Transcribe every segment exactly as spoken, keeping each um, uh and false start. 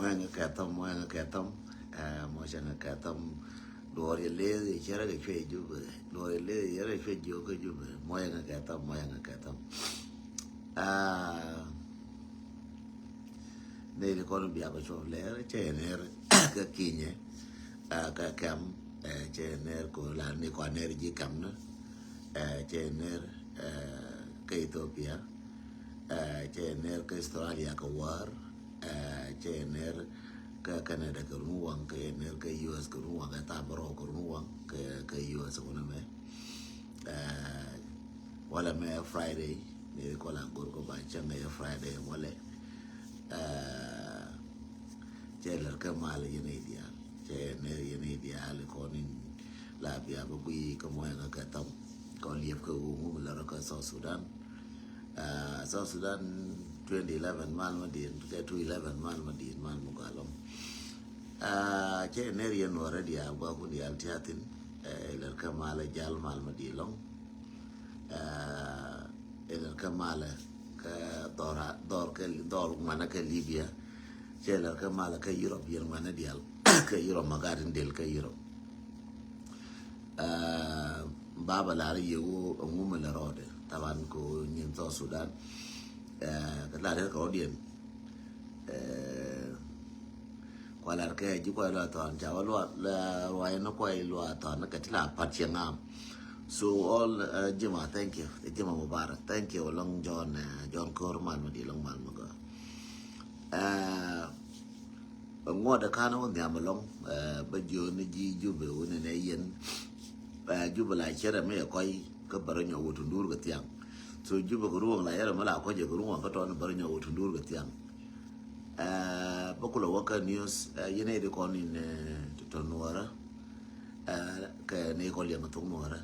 Mɔyɛ ŋa kɛ thɔm, mɔyɛ ŋa kɛ thɔm, mɔyɛ ŋa kɛ thɔm. Duɔr yɛ leth yɛ cɛ rɛ kɛ cuɛ Jubɛ. Duɔr yɛ leth yɛ rɛ cuɛ jiök kä Jubɛ. Mɔyɛ ŋa kɛ thɔm, mɔyɛ ŋa kɛ thɔm. Nɛy ti kɔn bia kɛ cuɔp lɛr cɛ yɛ ner kä kinyɛ. Kä kɛm cɛ yɛ ner ko la ni kɔn ner ji̱ kɛm ni. Cɛ yɛ ner kä Ethiopia. Cɛ yɛ ner kä Australia kɛ wäär. Cɛ yɛ ner kä Canada kɛ run waŋ, cɛ yɛ ner kä U S kɛ run waŋ, kɛ thabärɔw kɛ run waŋ kɛ U S wunɛ mɛ. Walɛ mɛ Friday ni kɔ la gor kɔ ba cäŋ ɛ Friday walɛ. Cɛ lɛr kɛ mal yɛn i̱ diaal, cɛ ner yɛn i̱ diaal kɔn in la bia bä gui kä mɔyɛ ŋa kɛ thɔm. Kɔn liɛp kɛ wu ŋum lɛr kä South Sudan. South Sudan twenty eleven mal ma di̱n kɛ two eleven mal ma di̱n mal ma gɔalɔm. Cɛ ner yɛn wä rɛ diaal gua kun diaal tiathin. Lɛr kɛ mal jal mal ma di̱n lɔŋ. Lɛr kɛ mal kɛ dhɔr dhɔr kɛ dhɔr ŋuanɛ kɛ Libya. Cɛ lɛr kɛ mal kɛ Europe yɛn ŋuanɛ diaal kɛ Europe ma gat in del kɛ Europe. Baba lar yegu ŋumɛ lɛ rɔɔdɛ taban ko nyin South Sudan. Kɛ lar kɛ rɔɔdiɛn. Kua lar kɛ ji̱ kuay luath thɔn ca wä luath ruay ni kuay luath thɔn kɛ ti la pat ciɛ ŋam. So all jima, thank you, jima mubarak, thank you lɔŋ John, John Kor mal ma di lɔŋ mal ma gɔ. Ŋuɔt ɛ ka̱n wä nhiam ɛlɔŋ. Bä jiöni ji̱ Jubɛ wä nɛnɛ yɛn. Jubɛ la cɛrɛ mi ɛ kɔc kä bärä nyɔk wä tundur kɛ thiaŋ. So Jubɛ kɛ ruɔ̱ŋ la cɛrɛ mi la kɔc ɛ kɛ ruɔ̱ŋ kä tɔn bärä nyɔk wä tundur kɛ thiaŋ. Bä kulɛ wä kä news yɛn ɛ di kɔn in tɔ̱ nuɔrä. Kɛ ni kɔ liɛŋ thok nuɔrä.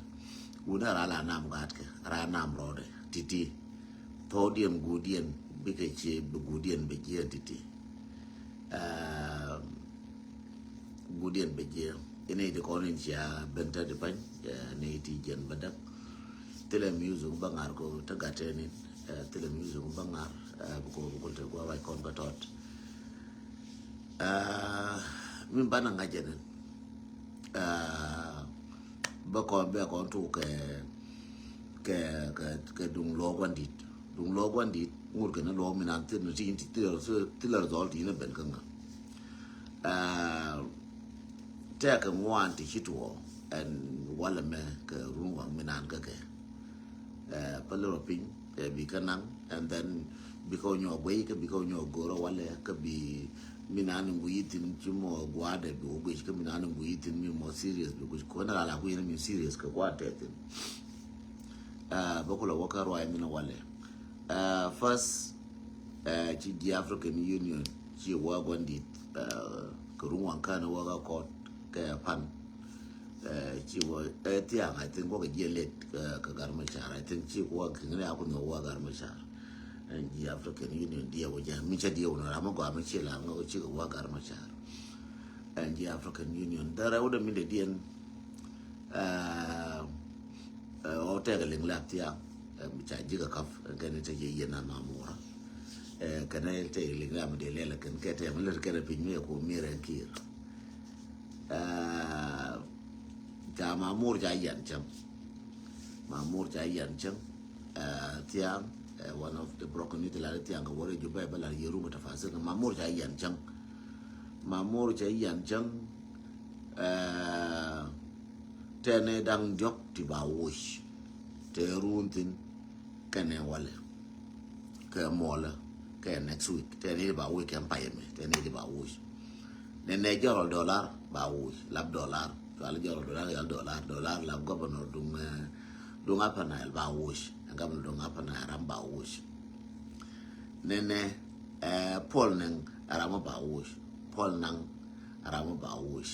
Wun a ra la nam gat kɛ ra nam rɔɔdɛ titi. Thɔɔdiɛn guudiɛn bikɛ cie bi guudiɛn bɛ jiɛn titi. Guudiɛn bɛ jiɛn inɛ iti kɔn in cia ben tä di pany. Ni iti jiɛn bä däk. Thilɛ music bä ŋar ko tä gat tɛni. Thilɛ music bä ŋar. Bikɔ bikɔ te gua wac kɔn kä tɔt. Min banɛ ŋa̱c ɛnɛn. Bä kɔn bɛ kɔn tuk kɛ kɛ kɛ kɛ duŋ luɔk guandit. Duŋ luɔk guandit ŋut kɛn luɔk minan thil ni ti ti ti ti la result ti ni ben kä ŋa. Tɛk kɛ ŋuan ti ci tuɔ ɛn walɛ mɛ kɛ run waŋ minan kä kɛ. Pä lɛ rɔ piny bi kä naŋ and then bi kä nyɔ guey kä bi kä nyɔ goro walɛ kä bi minan ŋu yithin ci mɔ guadɛ bi wä guec kä minan ŋu yithin mi mɔ serious bi guec kɔn ra la guec mi serious kɛ guadɛ thin. Bä kulɛ wä kä ruay min walɛ. First ci ji̱ African Union ci wä guandit kɛ run waŋ kan wä kä kɔt kɛ pan. Ci wä thiaŋ I think wä kɛ jiɛ let kɛ Gar Machar I think ci wä kɛ ŋini aku ni wä Gar Machar. Ɛn ji̱ African Union diɛ wä jɛ mi cɛ diɛ wä ni ram mi gɔa mi ci la ŋa wä ci kɛ wä Gar Machar. Ɛn ji̱ African Union därɛ wä dɛ mi dɛ diɛn. Ɔ tɛk liŋ lap thiaŋ. Ca ji̱ kɛ kap ɛn kɛn tɛ jɛ yɛn na ma mura. Kɛn tɛ liŋ lap mi dɛ lɛl kɛn kɛ tɛ mi lät kɛn piny mi kɛ ko mi rɛn kir. Ca Mamur ca yan cäŋ. Mamur ca yan cäŋ. Thiaŋ one of the broken news la thiaŋ kɛ wä rɛ Jubɛ bä la yɛ rum tafasir kɛ Mamur ca yan cäŋ. Mamur ca yan cäŋ. Tɛnɛ daŋ diɔk ti ba woc tɛ run thin. Kɛnɛ walɛ kɛ mɔlɛ kɛ next week tɛnɛ ba woc kɛ payɛ mɛ tɛnɛ ba woc. Nɛnɛ jɔrɔ dollar ba woc lap dollar. Cual jɔrɔ dollar yal dollar dollar lap governor duŋ duŋ Upper Nile ba woc. Governor duŋ Upper Nile ram ba woc. Nɛnɛ Paul Nɛŋ ram ba woc. Paul Nɛŋ ram ba woc.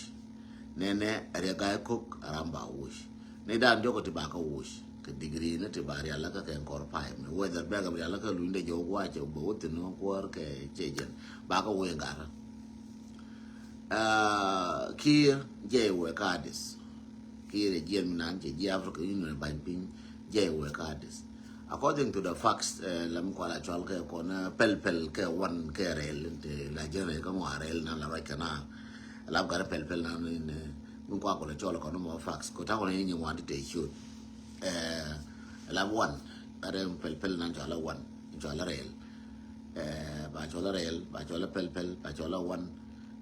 Nɛnɛ Riek Gai Kok ram ba woc. Ni dan jɔkɔ ti ba kä woc kɛ degree ni ti ba rial kä kɛ kɔr pay mi whether bɛ kɛ rial kä luny de jɔk wa cɛ bɛ wä thin kuɔr kɛ cɛ jɛn ba kä woc ŋar. Kiir jɛ wɛ ka Addis. Kiir jɛ jiɛn mi nan cɛ jiɛ Africa Union ba̱ny piny jɛ wɛ ka Addis. According to the facts, eh, lam kual a cɔl kɛ kɔn, eh, pɛl pɛl kɛ wan kɛ rɛl, te la jɛn rɛl kä ŋua rɛl na la ruac kɛ na. Lap gat pɛl pɛl na ni, eh, min kua kɔn a cɔl kɔn mɔ facts. Ko ta kɔn ni nyi wan ti te ciot. Eh, lap wan, gat pɛl pɛl na cɔl wan, cɔl rɛl. Eh, ba cɔl rɛl, ba cɔl pɛl pɛl, ba cɔl wan.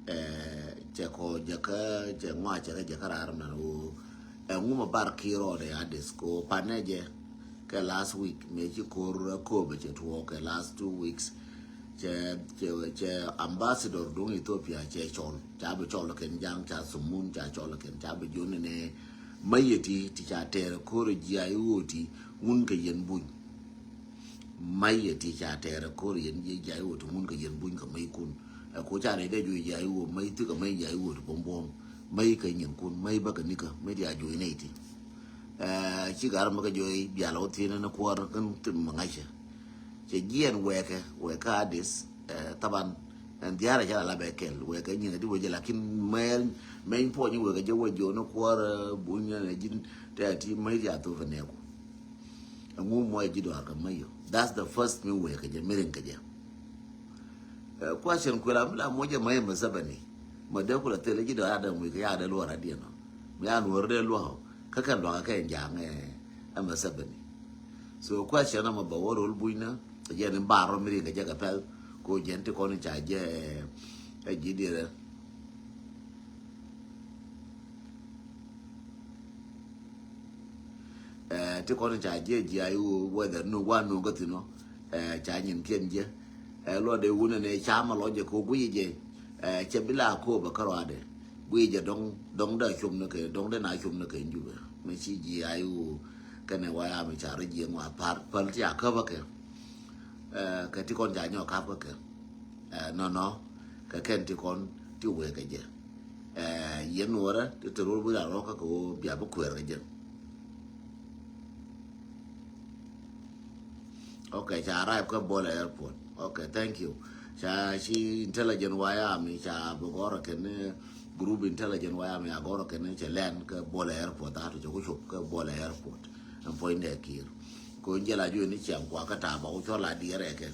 Eh, cɛ kɔ jɛ kä, cɛ ŋua cɛ kä jɛ kä rar na wo. Eh, ŋuma bar ki rɔ de adis ko panɛ jɛ. Kɛ last week mëë ci ko̱r Akobo cɛ tuɔɔk kɛ last two weeks. Cɛ, cɛ, cɛ ambassador duŋ Ethiopia cɛ cɔl. Ca bi cɔl kɛn Jaŋ, ca Thumun, ca cɔl kɛn, ca bi jun ni nɛ. Mayɛ ti, ti ca tɛɛr ko̱r jiay woti, ŋun kɛ yɛn buny. Mayɛ ti ca tɛɛr ko̱r yɛn jiay woti, ŋun kɛ yɛn buny kɛ may kun. Ɛ ko ca rɛy dɛ juɔy jiay woti, may thikɛ may jiay woti buɔm buɔm. May kɛ nyin kun, may bä kɛ nikä, may ti a juɔy nɛy ti. Eh, ci gar mi kä juɔy bial wä thi̱n ni kuɔr kän thim mi ŋa̱cä. Cɛ jiɛn wɛɛkɛ, wɛɛkɛ adis, eh, taban, ɛn dhiaarɛ ca la la bɛ kɛl, wɛɛkɛ nyin adi wecɛ lakin mɛn, mɛn puɔny wɛɛkɛ jɛ wä jiɔ ni kuɔr, eh, buny ni ji̱n tɛ ti mɛy ti a thop ɛ nɛɛku. Ɛŋu muɔc ji̱ dɔaar kɛ mɛy yɔ. That's the first mi wɛɛkɛ jɛ, mi rin kɛ jɛ. Eh, question kuɛ la mi la muɔc jɛ mɛy mɛ sɛbɛni. Mɛ dee kulɛ thil ji̱ dɔaar adɛ muc kɛ ya dee luɔr adiɛn ɔ. Mi ya nuɔr dee luɔk ɔ. Kä kɛn luɔk kɛ ja̱a̱ŋ, eh, ɛmɛ sɛbɛni. So question ɛmɛ bɛ wä rol buny nä. Jɛ ni bar rɔ mi rin kɛ jɛ kɛ pɛl. Ko jɛn ti kɔn ca jɛ, eh, ɛ ji̱ diɛrɛ. Eh, ti kɔn ca jiɛ jiay whether no wa no kä thin ɔ. Eh, ca nyin kiɛn jɛ. Eh, luɔt de wunɛ nɛ ca ma lɔ jɛ ko guiy jɛ. Eh, cɛ bi la Akobo kä ruadɛ. Guiy jɛ dɔŋ, dɔŋ da com ni kɛ, dɔŋ de na com ni kɛ Jubɛ. Mi ci jiay wu kɛnɛ waya mi ca rɔ jiɛ ŋua par, pal ti a käp kɛ. Eh, kɛ ti kɔn ca nyɔ kap kɛ kɛ. Eh, nɔnɔ, kɛ kɛn ti kɔn ti wee kɛ jɛ. Eh, yɛn nuɔrɛ ti te rol bi la rɔ kä kɛ woo bia bi kuɛɛr kɛ jɛ. Okay, ca arrive kä Bole airport. Okay, thank you. Ca ci intelligent waya mi ca bi gɔrɔ kɛn group intelligent waya mi a gɔrɔ kɛn cɛ lɛn kä Bole airport. Atu cɛ ku cop kä Bole airport. Ɛn puɔ̱ny dɛ kiir. Ko in jɛ la juɔni ciaŋ kua kä ta̱a̱ ba ku cɔl a diɛrɛ kɛ.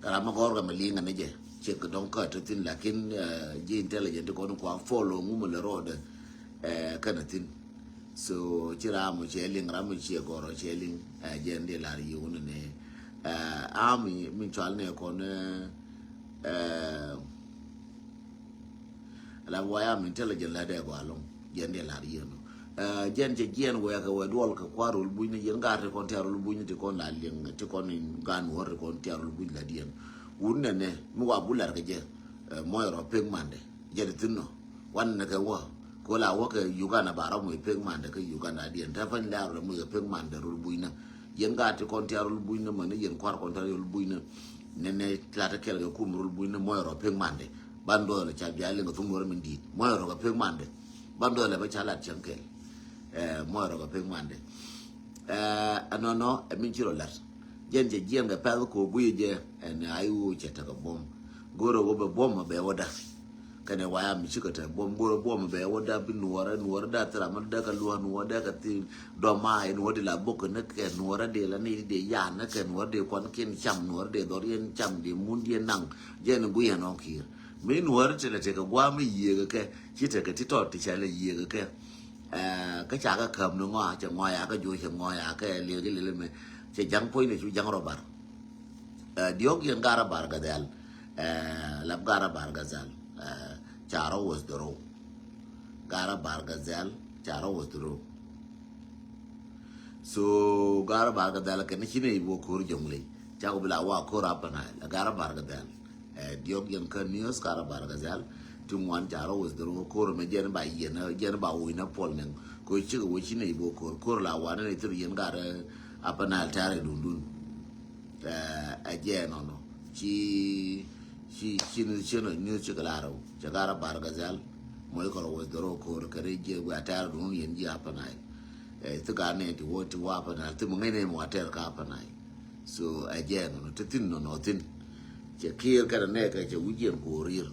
Ram mi gɔr kɛ mi liŋ ni jɛ. Cɛ kɛ dɔŋ kä ti thin lakin, eh, ji̱ intelligent kɔn kua follow ŋu mi lɛ road, eh, kɛn a thin. So ci ram mi cɛ liŋ, ram mi cɛ gɔr cɛ liŋ, eh, jɛ ndi lar yi wuni ni. Eh, ami mi cual ni kɔn, eh, eh, la waya mi intelligent la dee gɔa loŋ. Jɛn dee lar yien. Eh, jɛn cɛ jiɛn wɛɛkɛ wɛ duɔl kɛ kua̱r rol buny ni yɛn gaat ti kɔn tiar rol buny ti kɔn la liɛŋ ti kɔn in gan wär ti kɔn tiar rol buny la diɛn. Wun nɛ nɛ mi wa bu lar kɛ jɛ. Eh, mɔy rɔ pek mandɛ. Jɛ ti thin nɔ. Wan nɛ kɛ wä. Ko la wä kɛ Uganda ba rɔ mɔy pek mandɛ kɛ Uganda diɛn. Ta pan la rɔ mɔy kɛ pek mandɛ rol buny na. Yɛn gaat ti kɔn tiar rol buny na mɛ ni yɛn kua̱r kɔn tiar rol buny na. Nɛ nɛ la ti kɛl kɛ kum rol buny na mɔy rɔ pek mandɛ. Ban duɔl ca bia liŋ kɛ thum wär min di̱i̱t. Mɔy rɔ kɛ pek mandɛ. Ban duɔl bä ca lat cäŋ kɛl. Eh, mɔc rɔ kɛ pek mandɛ. Eh, ɛnɔnɔ, ɛ min ci rɔ lat. Jɛn cɛ jiɛn kɛ pɛth ko guiy jɛ, ɛn a iwu cɛ tekɛ buɔm. Go̱rɛ wä bɛ buɔm bɛ wä da. Kɛnɛ waya mi cikɛ tɛ buɔm, go̱rɛ buɔm bɛ wä da bi nuɔrɛ, nuɔrɛ da thira mɛ da kɛ luɔ, nuɔrɛ da kɛ thi dɔma, nuɔrɛ di la bok ni kɛ, nuɔrɛ di la ni di ya ni kɛ, nuɔrɛ di kɔn kin cam, nuɔrɛ di dhɔr yɛn cam, di mun di naŋ. Jɛn guiy ɛnɔ kiir. Mi nuɔrɛ ti la tekɛ guam mi yiëë kɛ, ci tekɛ ti tɔt ti cɛ la yiëë kɛ. Eh, kä ca kä käm ni ŋɔa, cɛ ŋɔa ya kä juɔc, cɛ ŋɔa ya kä liɛl kɛ liɛl mɛ. Cɛ ja̱ŋ puɔ̱ny ni cu ja̱ŋ rɔ bar. Eh, diɔ̱k yɛn Garɛ Bar Gazal. Eh, lap Garɛ Bar Gazal. Eh, ca rɔ withdraw. Garɛ Bar Gazal, ca rɔ withdraw. So, Garɛ Bar Gazal kɛn ci ni i̱ bɔ ko̱r Jɔŋley. Ca ku bi la wa ko̱r Upper Nile. Garɛ Bar Gazal. Eh, diɔ̱k yɛn kä news Garɛ Bar Gazal. Ti ŋuan ca rɔ withdraw ko̱r mɛ jɛn ba yɛn, jɛn ba wuc na puɔl nɛŋ. Ko cikɛ wä ci nɛy bä ko̱r, ko̱r la wanɛ ni thil yɛn Garɛ Upper Nile tɛ̈r ɛ dundun. Eh, ɛ jɛ nɔnɔ. Ci, ci, ci ni, ci ni, ni cikɛ la rɛw. Cɛ Garɛ Bar Gazal. Mɔc kɔr withdraw ko̱r kɛ ri jiɛ wiaa tɛ̈r ɛ dundun yɛn ji̱ Upper Nile. Eh, thil Garɛ nɛ ti wä, ti wä Upper Nile. Thil mi ŋäc nɛ mi wa tɛr kä Upper Nile. So, ɛ jɛ nɔnɔ, ti thin nɔnɔ thin. Cɛ kiɛɛr kɛnɛ nɛɛkɛ cɛ wi̱c yɛn go̱o̱r yir.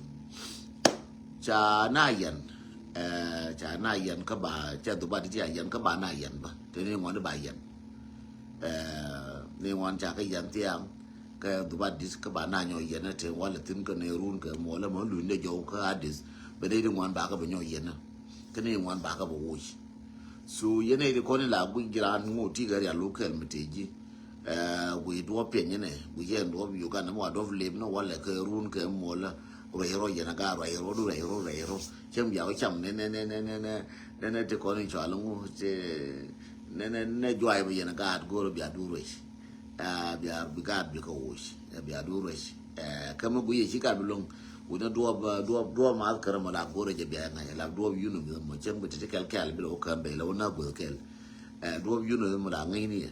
Ca na yɛn, eh, ca na yɛn kä ba, cɛ dhubat ti ca yɛn kä ba na yɛn ba. Teni ŋuɔ̱ni ba yɛn. Eh, Ni ŋuan ca kä yɛn thiaŋ kɛ dhup Adith kä ba na nyɔ yɛn te walɛ thin kä ni run kɛ muɔlɛ mɔ luny dɛ jɔw kä Adith bɛ ni di ŋuan ba kä bɛ nyɔ yɛn. Kä ni ŋuan ba kä bɛ wuc. So yɛn ni di kɔn ni la guic jiran ŋu ti kɛ rial lu kɛl mi te ji. Guic duɔp piɛny ni guic yɛn duɔp Uganda mi wa duɔp lep ni walɛ kɛ run kɛ muɔlɛ. Ruac rɔ yɛn a gar ruac rɔ du ruac rɔ ruac rɔ. Cɛm bia wä cam ni ni ni ni ni ni ni ni ti kɔn in cɔal ŋu ti ni ni ni juay bä yɛn a gaat go̱o̱r bia du ruec. Bia bi gaat bi kä woc bia du ruec. Kä mi guic yɛ ci gat bi loŋ wi̱n a duɔp duɔp duɔp ma kärä mɔ la go̱o̱r jɛ bia ŋa̱c la duɔp yunum mɔ cɛm bi ti ti kɛl kɛl bi la wä käm bɛ la wä na gueth kɛl. Duɔp yunum mɔ la ŋäc ni yɛ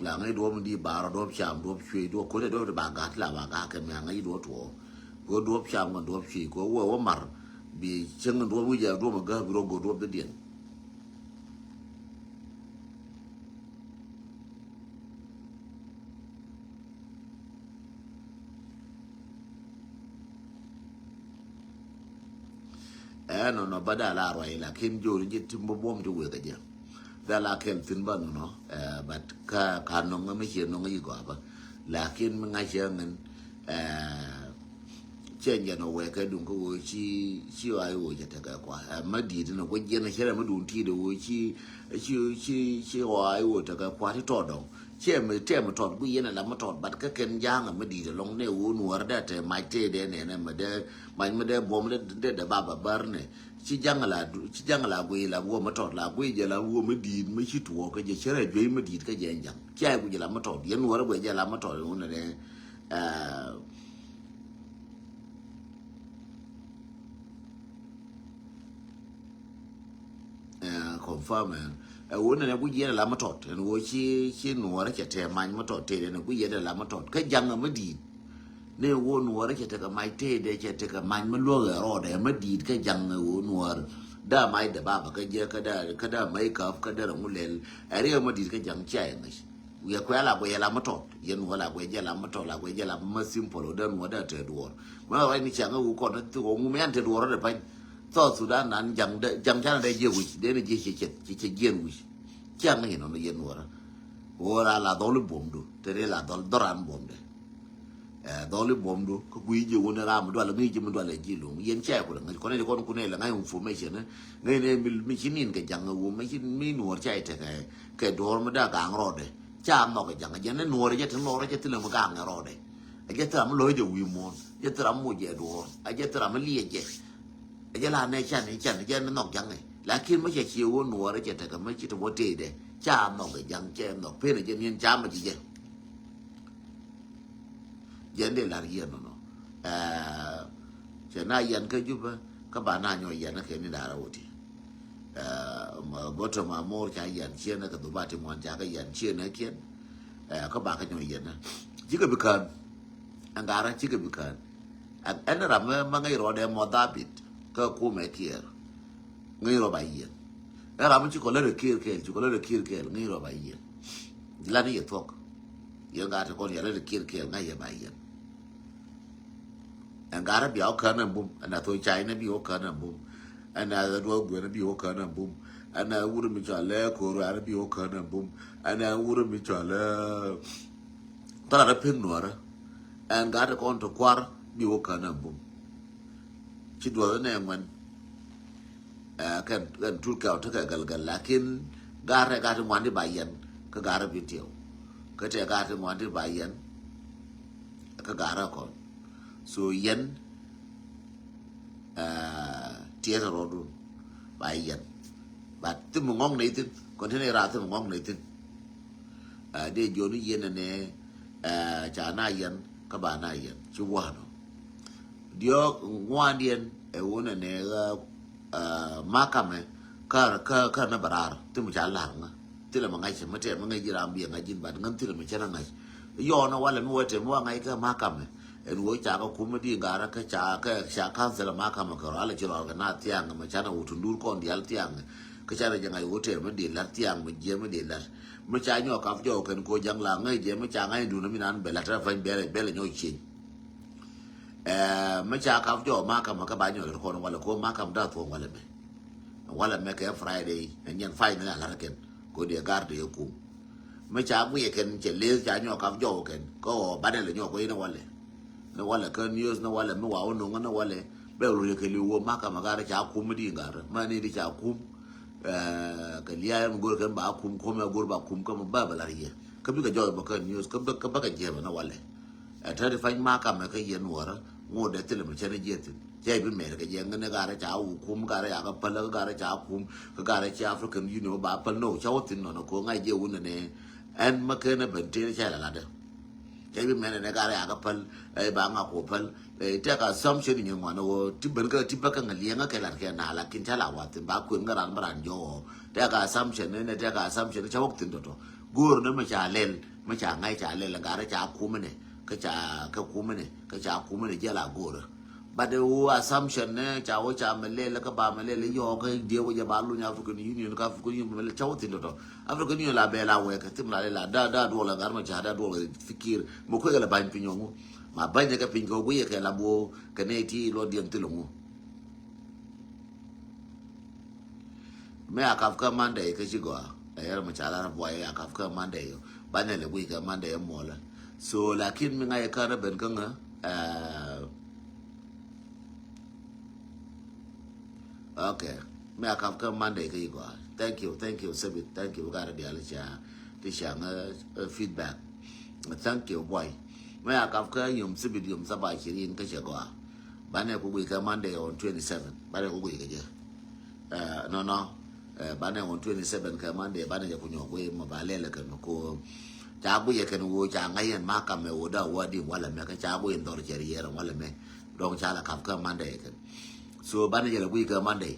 la ŋäc duɔp mi di barɔ duɔp cam duɔp cuey duɔp ko̱n duɔp ti ba gat la ba gat kɛ mi a ŋäc duɔp tuɔ. Kɛ duɔp cam kɛ duɔp cuey kɛ wä wä mar bi cäŋ duɔp wi̱c a duɔp a gäk bi rɔ go̱o̱r duɔp di diɛn. Ɛɛ nɔnɔ ba da la ruac lakin jori ji̱ ti buɔm ti wek a jɛ. Da la kɛl thin ba nɔnɔ ɛɛ but ka ka nɔŋ mi cie nɔŋ yi gɔaba lakin mi ŋa̱c cɛ ŋin ɛɛ. Cɛ jɛn ɔ wɛkɛ duŋ kä ɣöö ci ci ɣɔaa i̱ ɣöö cɛ tekɛ kua ɛ ma di̱i̱t ni guic jiɛn cɛ rɛ ma duŋ ti̱i̱t ɛ ɣöö ci ci ci ci ɣɔaa i̱ ɣöö tekɛ kua ti tɔɔt dɔŋ. Cɛ mi tɛm mi tɔɔt guic yɛn ɛ la mi tɔɔt bat kä kɛn ja̱a̱ŋ ɛ ma di̱i̱t ɛlɔŋ ni ɛ ɣöö nuɔɔr dee tɛ mac tëë dee nɛnɛ mi dee mac mi dee buɔm dee dee ba ba bär ni. Ci ja̱ŋ la ci ja̱ŋ la guic la wä mi tɔɔt la guic jɛ la wä mi di̱i̱t mi ci tuɔɔk kä jɛ cɛ rɛ juey mi di̱i̱t kä jɛ ja̱ŋ. Ci a guic la mi tɔɔt yɛn nuɔɔr ɛ guic jɛ la mi tɔɔt ɛ ɣöö nɛ dee. Confirm ɛn ɛ wun nɛ guic yɛn la mi tɔt ɛn wun ci ci nuɔrɛ cɛ tɛ many mi tɔt tɛ ɛn guic yɛn la mi tɔt kä jaŋ mi di̱i̱t. Ni wun nuɔrɛ cɛ tɛ kɛ mac tɛ dɛ cɛ tɛ kɛ many mi luɔk ɛ rɔɔdɛ mi di̱i̱t kä jaŋ ɛ wun nuɔr da mac dɛ baba kä jɛ kä da kä da mac kap kä da rɛ ŋu lɛl ɛ riɛ mi di̱i̱t kä jaŋ cia ɛ ŋäc. Wiɛ kuɛ la guɛ yɛ la mi tɔt yɛn wä la guɛ jɛ la mi tɔt la guɛ jɛ la mi simple wä dee nuɔ dee tɛ duɔr. Mi wä ni ciaŋ wä kɔn ti wä ŋu mi an tɛ duɔr dee pany. South Sudan nan jaŋ dee jaŋ canɛ dee jiɛ wi̱c dee ni jiɛ cɛ cɛ cɛ jiɛn wi̱c. Ciaŋ ni nɔ ni yɛn wä ra wä ra la dhɔli buɔm du te dee la dhɔl dhɔran buɔm dee. Ɛ dhɔli buɔm du kä gui̱ jiɛ wä ni ram mi dual mi jiɛ mi dual jiɛ luŋ yɛn cɛ kulɛ ŋa̱c kɔn ni kɔn kunɛ lɛ ŋa̱c information. Ŋa̱c ni mi ci nin kɛ jaŋ wä mi ci mi nuɔr cɛ tekɛ. Kɛ duɔr mi daa gaŋ rɔɔdɛ ca nhɔk ɛ jaŋ ɛ jɛn ni nuɔr ɛ jɛ ti lɔr ɛ jɛ ti lɛ mi gaŋ ɛ rɔɔdɛ. Ɛ jɛ ti ram mi lɔc jɛ wi̱i̱ muɔ̱ɔ̱n jɛ ti ram mi moc jɛ duɔr ɛ jɛ ti ram mi liɛ jɛ. Ɛ jɛ la nɛ can ɛ can ɛ jɛ ni nhɔk jaŋ ɛ lakin mi cɛ cie wä nuɔr ɛ jɛ tekɛ mi ci ti wä tëëdɛ ca nhɔk ɛ jaŋ cɛ nhɔk pen ɛ jɛ ni ɛn ca mi ci jɛ. Jɛn dee lar yiɛn nɔnɔ. Ɛɛ, cɛ na yɛn kä Jubɛ kä ba na nyɔ yɛn kä ni dara woti. Ɛɛ, ma bottom a mor ca yɛn ciɛn kä dhuba ti ŋuan ca kä yɛn ciɛn kiɛn. Ɛɛ, kä ba kä nyɔ yɛn. Cikɛ bi kään. Ɛn gara cikɛ bi kään. Ɛn ɛn ram ma ŋäc rɔɔdɛ mɔ dhabit kä kumɛ kiɛɛr. Ŋäc rɔ ba yiɛn. Ɛ ram mi ci kɔ lät ɛ kiɛɛr kɛɛl ci kɔ lät ɛ kiɛɛr kɛɛl ŋäc rɔ ba yiɛn. Ji̱ lat ni yɛ thuɔ̱k. Yɛn gat ti kɔn yɛ lät ɛ kiɛɛr kɛɛl ŋa̱c yɛ ba yiɛn. Ɛn gat rɛ bia wä kään ɛn bum ɛn a thok cay ni bi wä kään ɛn bum. Ɛn a duɔth guɛn bi wä kään ɛn bum. Ɛn a wurɛ mi cɔal lɛ ko̱r ɛn bi wä kään ɛn bum. Ɛn a wurɛ mi cɔal lɛ thɔra rɛ pek nuɔrä. Ɛn gat ti kɔn ti kuar bi wä kään ɛn bum. Ci duɔth nɛ ŋuɛn. Ɛ kɛn kɛn tut kɛ ɔ tekɛ gɛl gɛl lakin ga̱r tɛ ga̱r ti ŋuan ti ba yɛn kä ga̱r ti bi tiɛw. Kä tɛ ga̱r ti ŋuan ti ba yɛn kä ga̱r tɛ kɔn. So yɛn ɛ tiɛt rɔdun ba yɛn. But thim ŋɔŋ nɛ ithin kɔn ti nɛ ra thim ŋɔŋ nɛ ithin. Ɛ dee jiɔni yɛn nɛ ɛ ca na yɛn kä ba na yɛn ci wanɔ. Diɔ̱k ŋuandiɛn ɛ wunɛ nɛ ɣä makamɛ kä kä kä na bɛ raar thim ca lar ŋä. Thilɛ mɛ ŋa̱c cɛ mɛ tɛm mɛ ŋäc ji̱ ram biɛ ŋa̱c ji̱n bat ŋän thilɛ mɛ cɛn a ŋa̱c. Yɔɔn a walɛ mi wä tɛm wä ŋa̱c kä makamɛ. Ɛn wä ca kä kum mi di ŋa̱rä kä ca kä ca council makamɛ kɛ rɔ alɛ ci rɔɔr kɛ na thiaŋ mɛ canɛ wä tundur kɔn dial thiaŋ. Kä canɛ jɛ ŋa̱c wä tɛm mi di lar thiaŋ mɛ jiɛ mi di lar. Mi ca nyɔk kap jɔw kɛn ko jaŋ la ŋäc jɛ mi ca ŋa̱c dun mi nan bɛ lat rɛ pany bɛlɛ bɛlɛ nyɔk cieŋ. Ɛɛ mi ca kap jɔw makam kä ba nyɔk kɔn walɛ ko makam da thuɔŋ walɛ mɛ. Walɛ mɛ kɛ Friday ɛ nyɛn fay ni la lat kɛn ko diɛ gar diɛ kum. Mi ca guiyɛ kɛn cɛ leth ca nyɔk kap jɔw kɛn kä ɣɔɔ banɛ lɛ nyɔk kɔ inɛ walɛ. Ni walɛ kä news ni walɛ mi wa wä nuŋä ni walɛ. Bɛ rul yɛ kɛ liw wä makamɛ garɛ ca kum mi di garɛ ma ni di ca kum. Kɛ liaɛ mi go̱r kɛn ba kum kum ɛ go̱r ba kum kä mi ba bɛ lar yɛ kä bikɛ jɔw bä kä news kä bä kä bä kɛ jiɛbɛ ni walɛ. Ɛ tɛt i̱ pa̱ny makamɛ kä yɛn wäärä ŋot dee thilɛ mi cɛn i̱ jiɛ thi̱n. Cɛ i̱ bi mɛr kɛ jɛ ŋän i̱ garɛ ca wä kum garɛ ca kä päl kä garɛ ca kum kä garɛ ci African Union ba päl no ca wä thi̱n nɔnɔ ko̱ ŋa̱c jɛ wun nɛ. Ɛn mä ken ɛ ben tëë cɛ la latdä. Cɛ i̱ bi mɛn nɛ garɛ ca kä päl ɛ ba ŋa ko̱ päl. Ɛ tɛk assumption i̱ nyin ŋuan ɛ wä ti ben kä ti bä kä ŋä liɛŋä kɛ lat kɛ na lakin ca la wath thi̱n ba kuën kä ran bä ran jɔɔk. Tɛk assumption nɛ tɛk assumption ca wä thi̱n tɔtɔ. Go̱o̱r nɛ mi ca lɛl mi ca ŋa̱c ca lɛl ɛ garɛ ca kum nɛ. Kä ca kä kumä ni kä ca kumä ni jɛ la go̱rä. But wä assumption ni ca wä ca mɛ lɛl kä ba mɛ lɛl yɔɔk kä diɛ wä jɛ ba luny African Union kä African Union mɛ lɛl ca wä thin tɔtɔ. African Union la bɛ la wɛ kä thim la lɛl la da da duɔl la gar ma ca da duɔl fikir mɛ kuɛ kɛ la bany piny ɔŋu. Ma bany kɛ piny kɛ wä yɛ kɛ la bo kɛ ne ti lɔ diɛn thil ɔŋu. Mi a kap kä Monday kä ci gɔaa. Ɛ yɛr mi ca lar buay a kap kä Monday yo. Banɛ lɛ guiy kä Monday yo muɔlɛ. So lakin mi ŋa̱c kä rɛ ben kä ŋä. Okay. Mi a kap kä Monday kä ci gɔaa. Thank you, thank you, Sabit. Thank you. Gat dial ca ti ca ŋä feedback. Thank you, boy. Mi a kap kä yom Sabit yom saba cirin kä ci gɔaa. Banɛ ku guic kɛ Monday on twenty seven. Banɛ ku guic kɛ jɛ. Nɔnɔ. Banɛ on twenty seven kɛ Monday banɛ jɛ ku nyɔk guic mɔ ba lɛlɛ kɛn ko. Ca guic kɛn wo ca ŋa̱c yɛn ma kamɛ wo da wa di walɛ mɛ kɛ ca guic in dhɔr cɛ riɛr walɛ mɛ. Dɔŋ ca la kap kɛ Monday kɛn. So banɛ jɛ la guic kɛ Monday.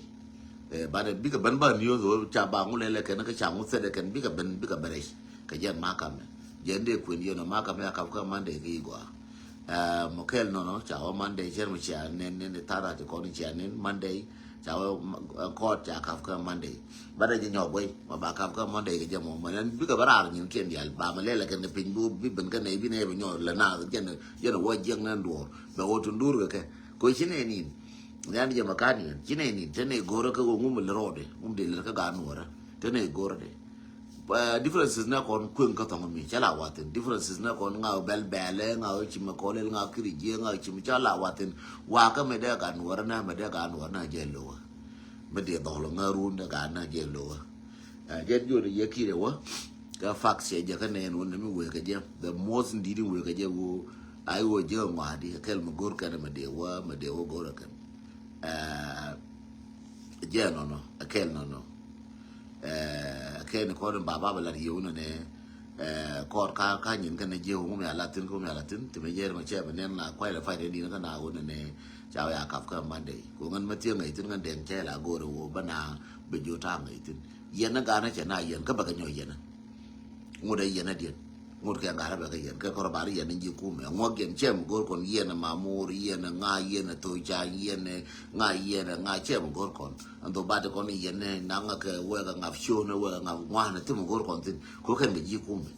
Banɛ bikɛ ben ba news wo ca ba ŋu lɛlɛ kɛn kɛ ca ŋu thɛdɛ kɛn bikɛ ben bikɛ ben rɛc. Kɛ jɛn ma kamɛ jɛn dee kuën yɛn ma kamɛ a kap kä Monday kɛ igɔa. Mɔ kɛl nɔnɔ ca wä Monday cɛr mi cia nen nen tara ti kɔn cia nen Monday. Ca wä kɔɔt ca kap kä Monday. Ba da jɛ nyɔk wei ma ba kap kä Monday kɛ jɛ mɔ mɛ nen bikɛ ba raar nyin kiɛn dial ba mɛ lɛlɛ kɛn piny bi bi ben kɛ nɛ bi nɛ bi nyɔk lɛ na jɛn jɛn wä jiɛk nen duɔr bɛ wä tun dur kɛ kɛ ko ci nɛ nin. Yan jɛ ma kan yɛn ci nɛ nin te nɛ gorɛ kɛ wä ŋum lɛ rɔɔdɛ ŋum de lɛ kɛ gan wä rɛ te nɛ gorɛ de. Differences nɛ kɔn kueŋ kä thɔŋ mi cɛ la wathin differences nɛ kɔn ŋa bɛl bɛlɛ ŋa ci mɛ kɔlɛl ŋa kiri jiɛ ŋa ci mɛ cɛ la wathin. Wa kä mɛ dee gan wär nɛ mɛ dee gan wär nɛ jɛ lowä. Mɛ dee dhɔl ŋa run dee gan nɛ jɛ lowä. Jɛ jor yɛ kiri wä. Kä fax cɛ jɛ kä nɛn wä nɛ mi wee kä jɛ the most ndi di wee kä jɛ wä. Ai wä jɛ ŋwa di kɛl mɛ gor kɛn mɛ dee wä mɛ dee wä gor kɛn. Jɛ nɔnɔ a kɛl nɔnɔ. Kɛn kɔn in baba bɛ lat yeu nɔnɛ. Kɔr ka ka nyin kɛn jɛ wum ya latin kum ya latin ti mɛ jɛ mɛ cɛ bɛ nɛn na kuay la fay de din kɛn a wun nɛ. Ca wɛ a kap kɛ Monday ko ŋan mɛ tiɛ ŋɛy tin ŋan dɛŋ cɛ la gor wo bɛ na bɛ jo ta ŋɛy tin. Yɛn na ganɛ cɛ na yɛn kä bɛ kɛ nyɔ yɛn. Ŋut ɛ yɛn adiɛn. Ŋut kɛ ŋa̱r ɛ bɛ kɛ yɛn kɛ kɔrɔ bar yɛn in ji̱ kumɛ ŋuɔk yɛn cɛ mi go̱r kɔn yɛn ɛ mamur yɛn ɛ ŋa yɛn ɛ thoc ca yɛn ɛ ŋa yɛn ɛ ŋa cɛ mi go̱r kɔn. Ɛn tho bat kɔn yɛn ɛ naŋ ɛ kɛ wek ɛ ŋap ciön ɛ wek ɛ ŋap ŋuan ɛ thim mi go̱r kɔn thin ko kɛn kɛ ji̱ kumɛ.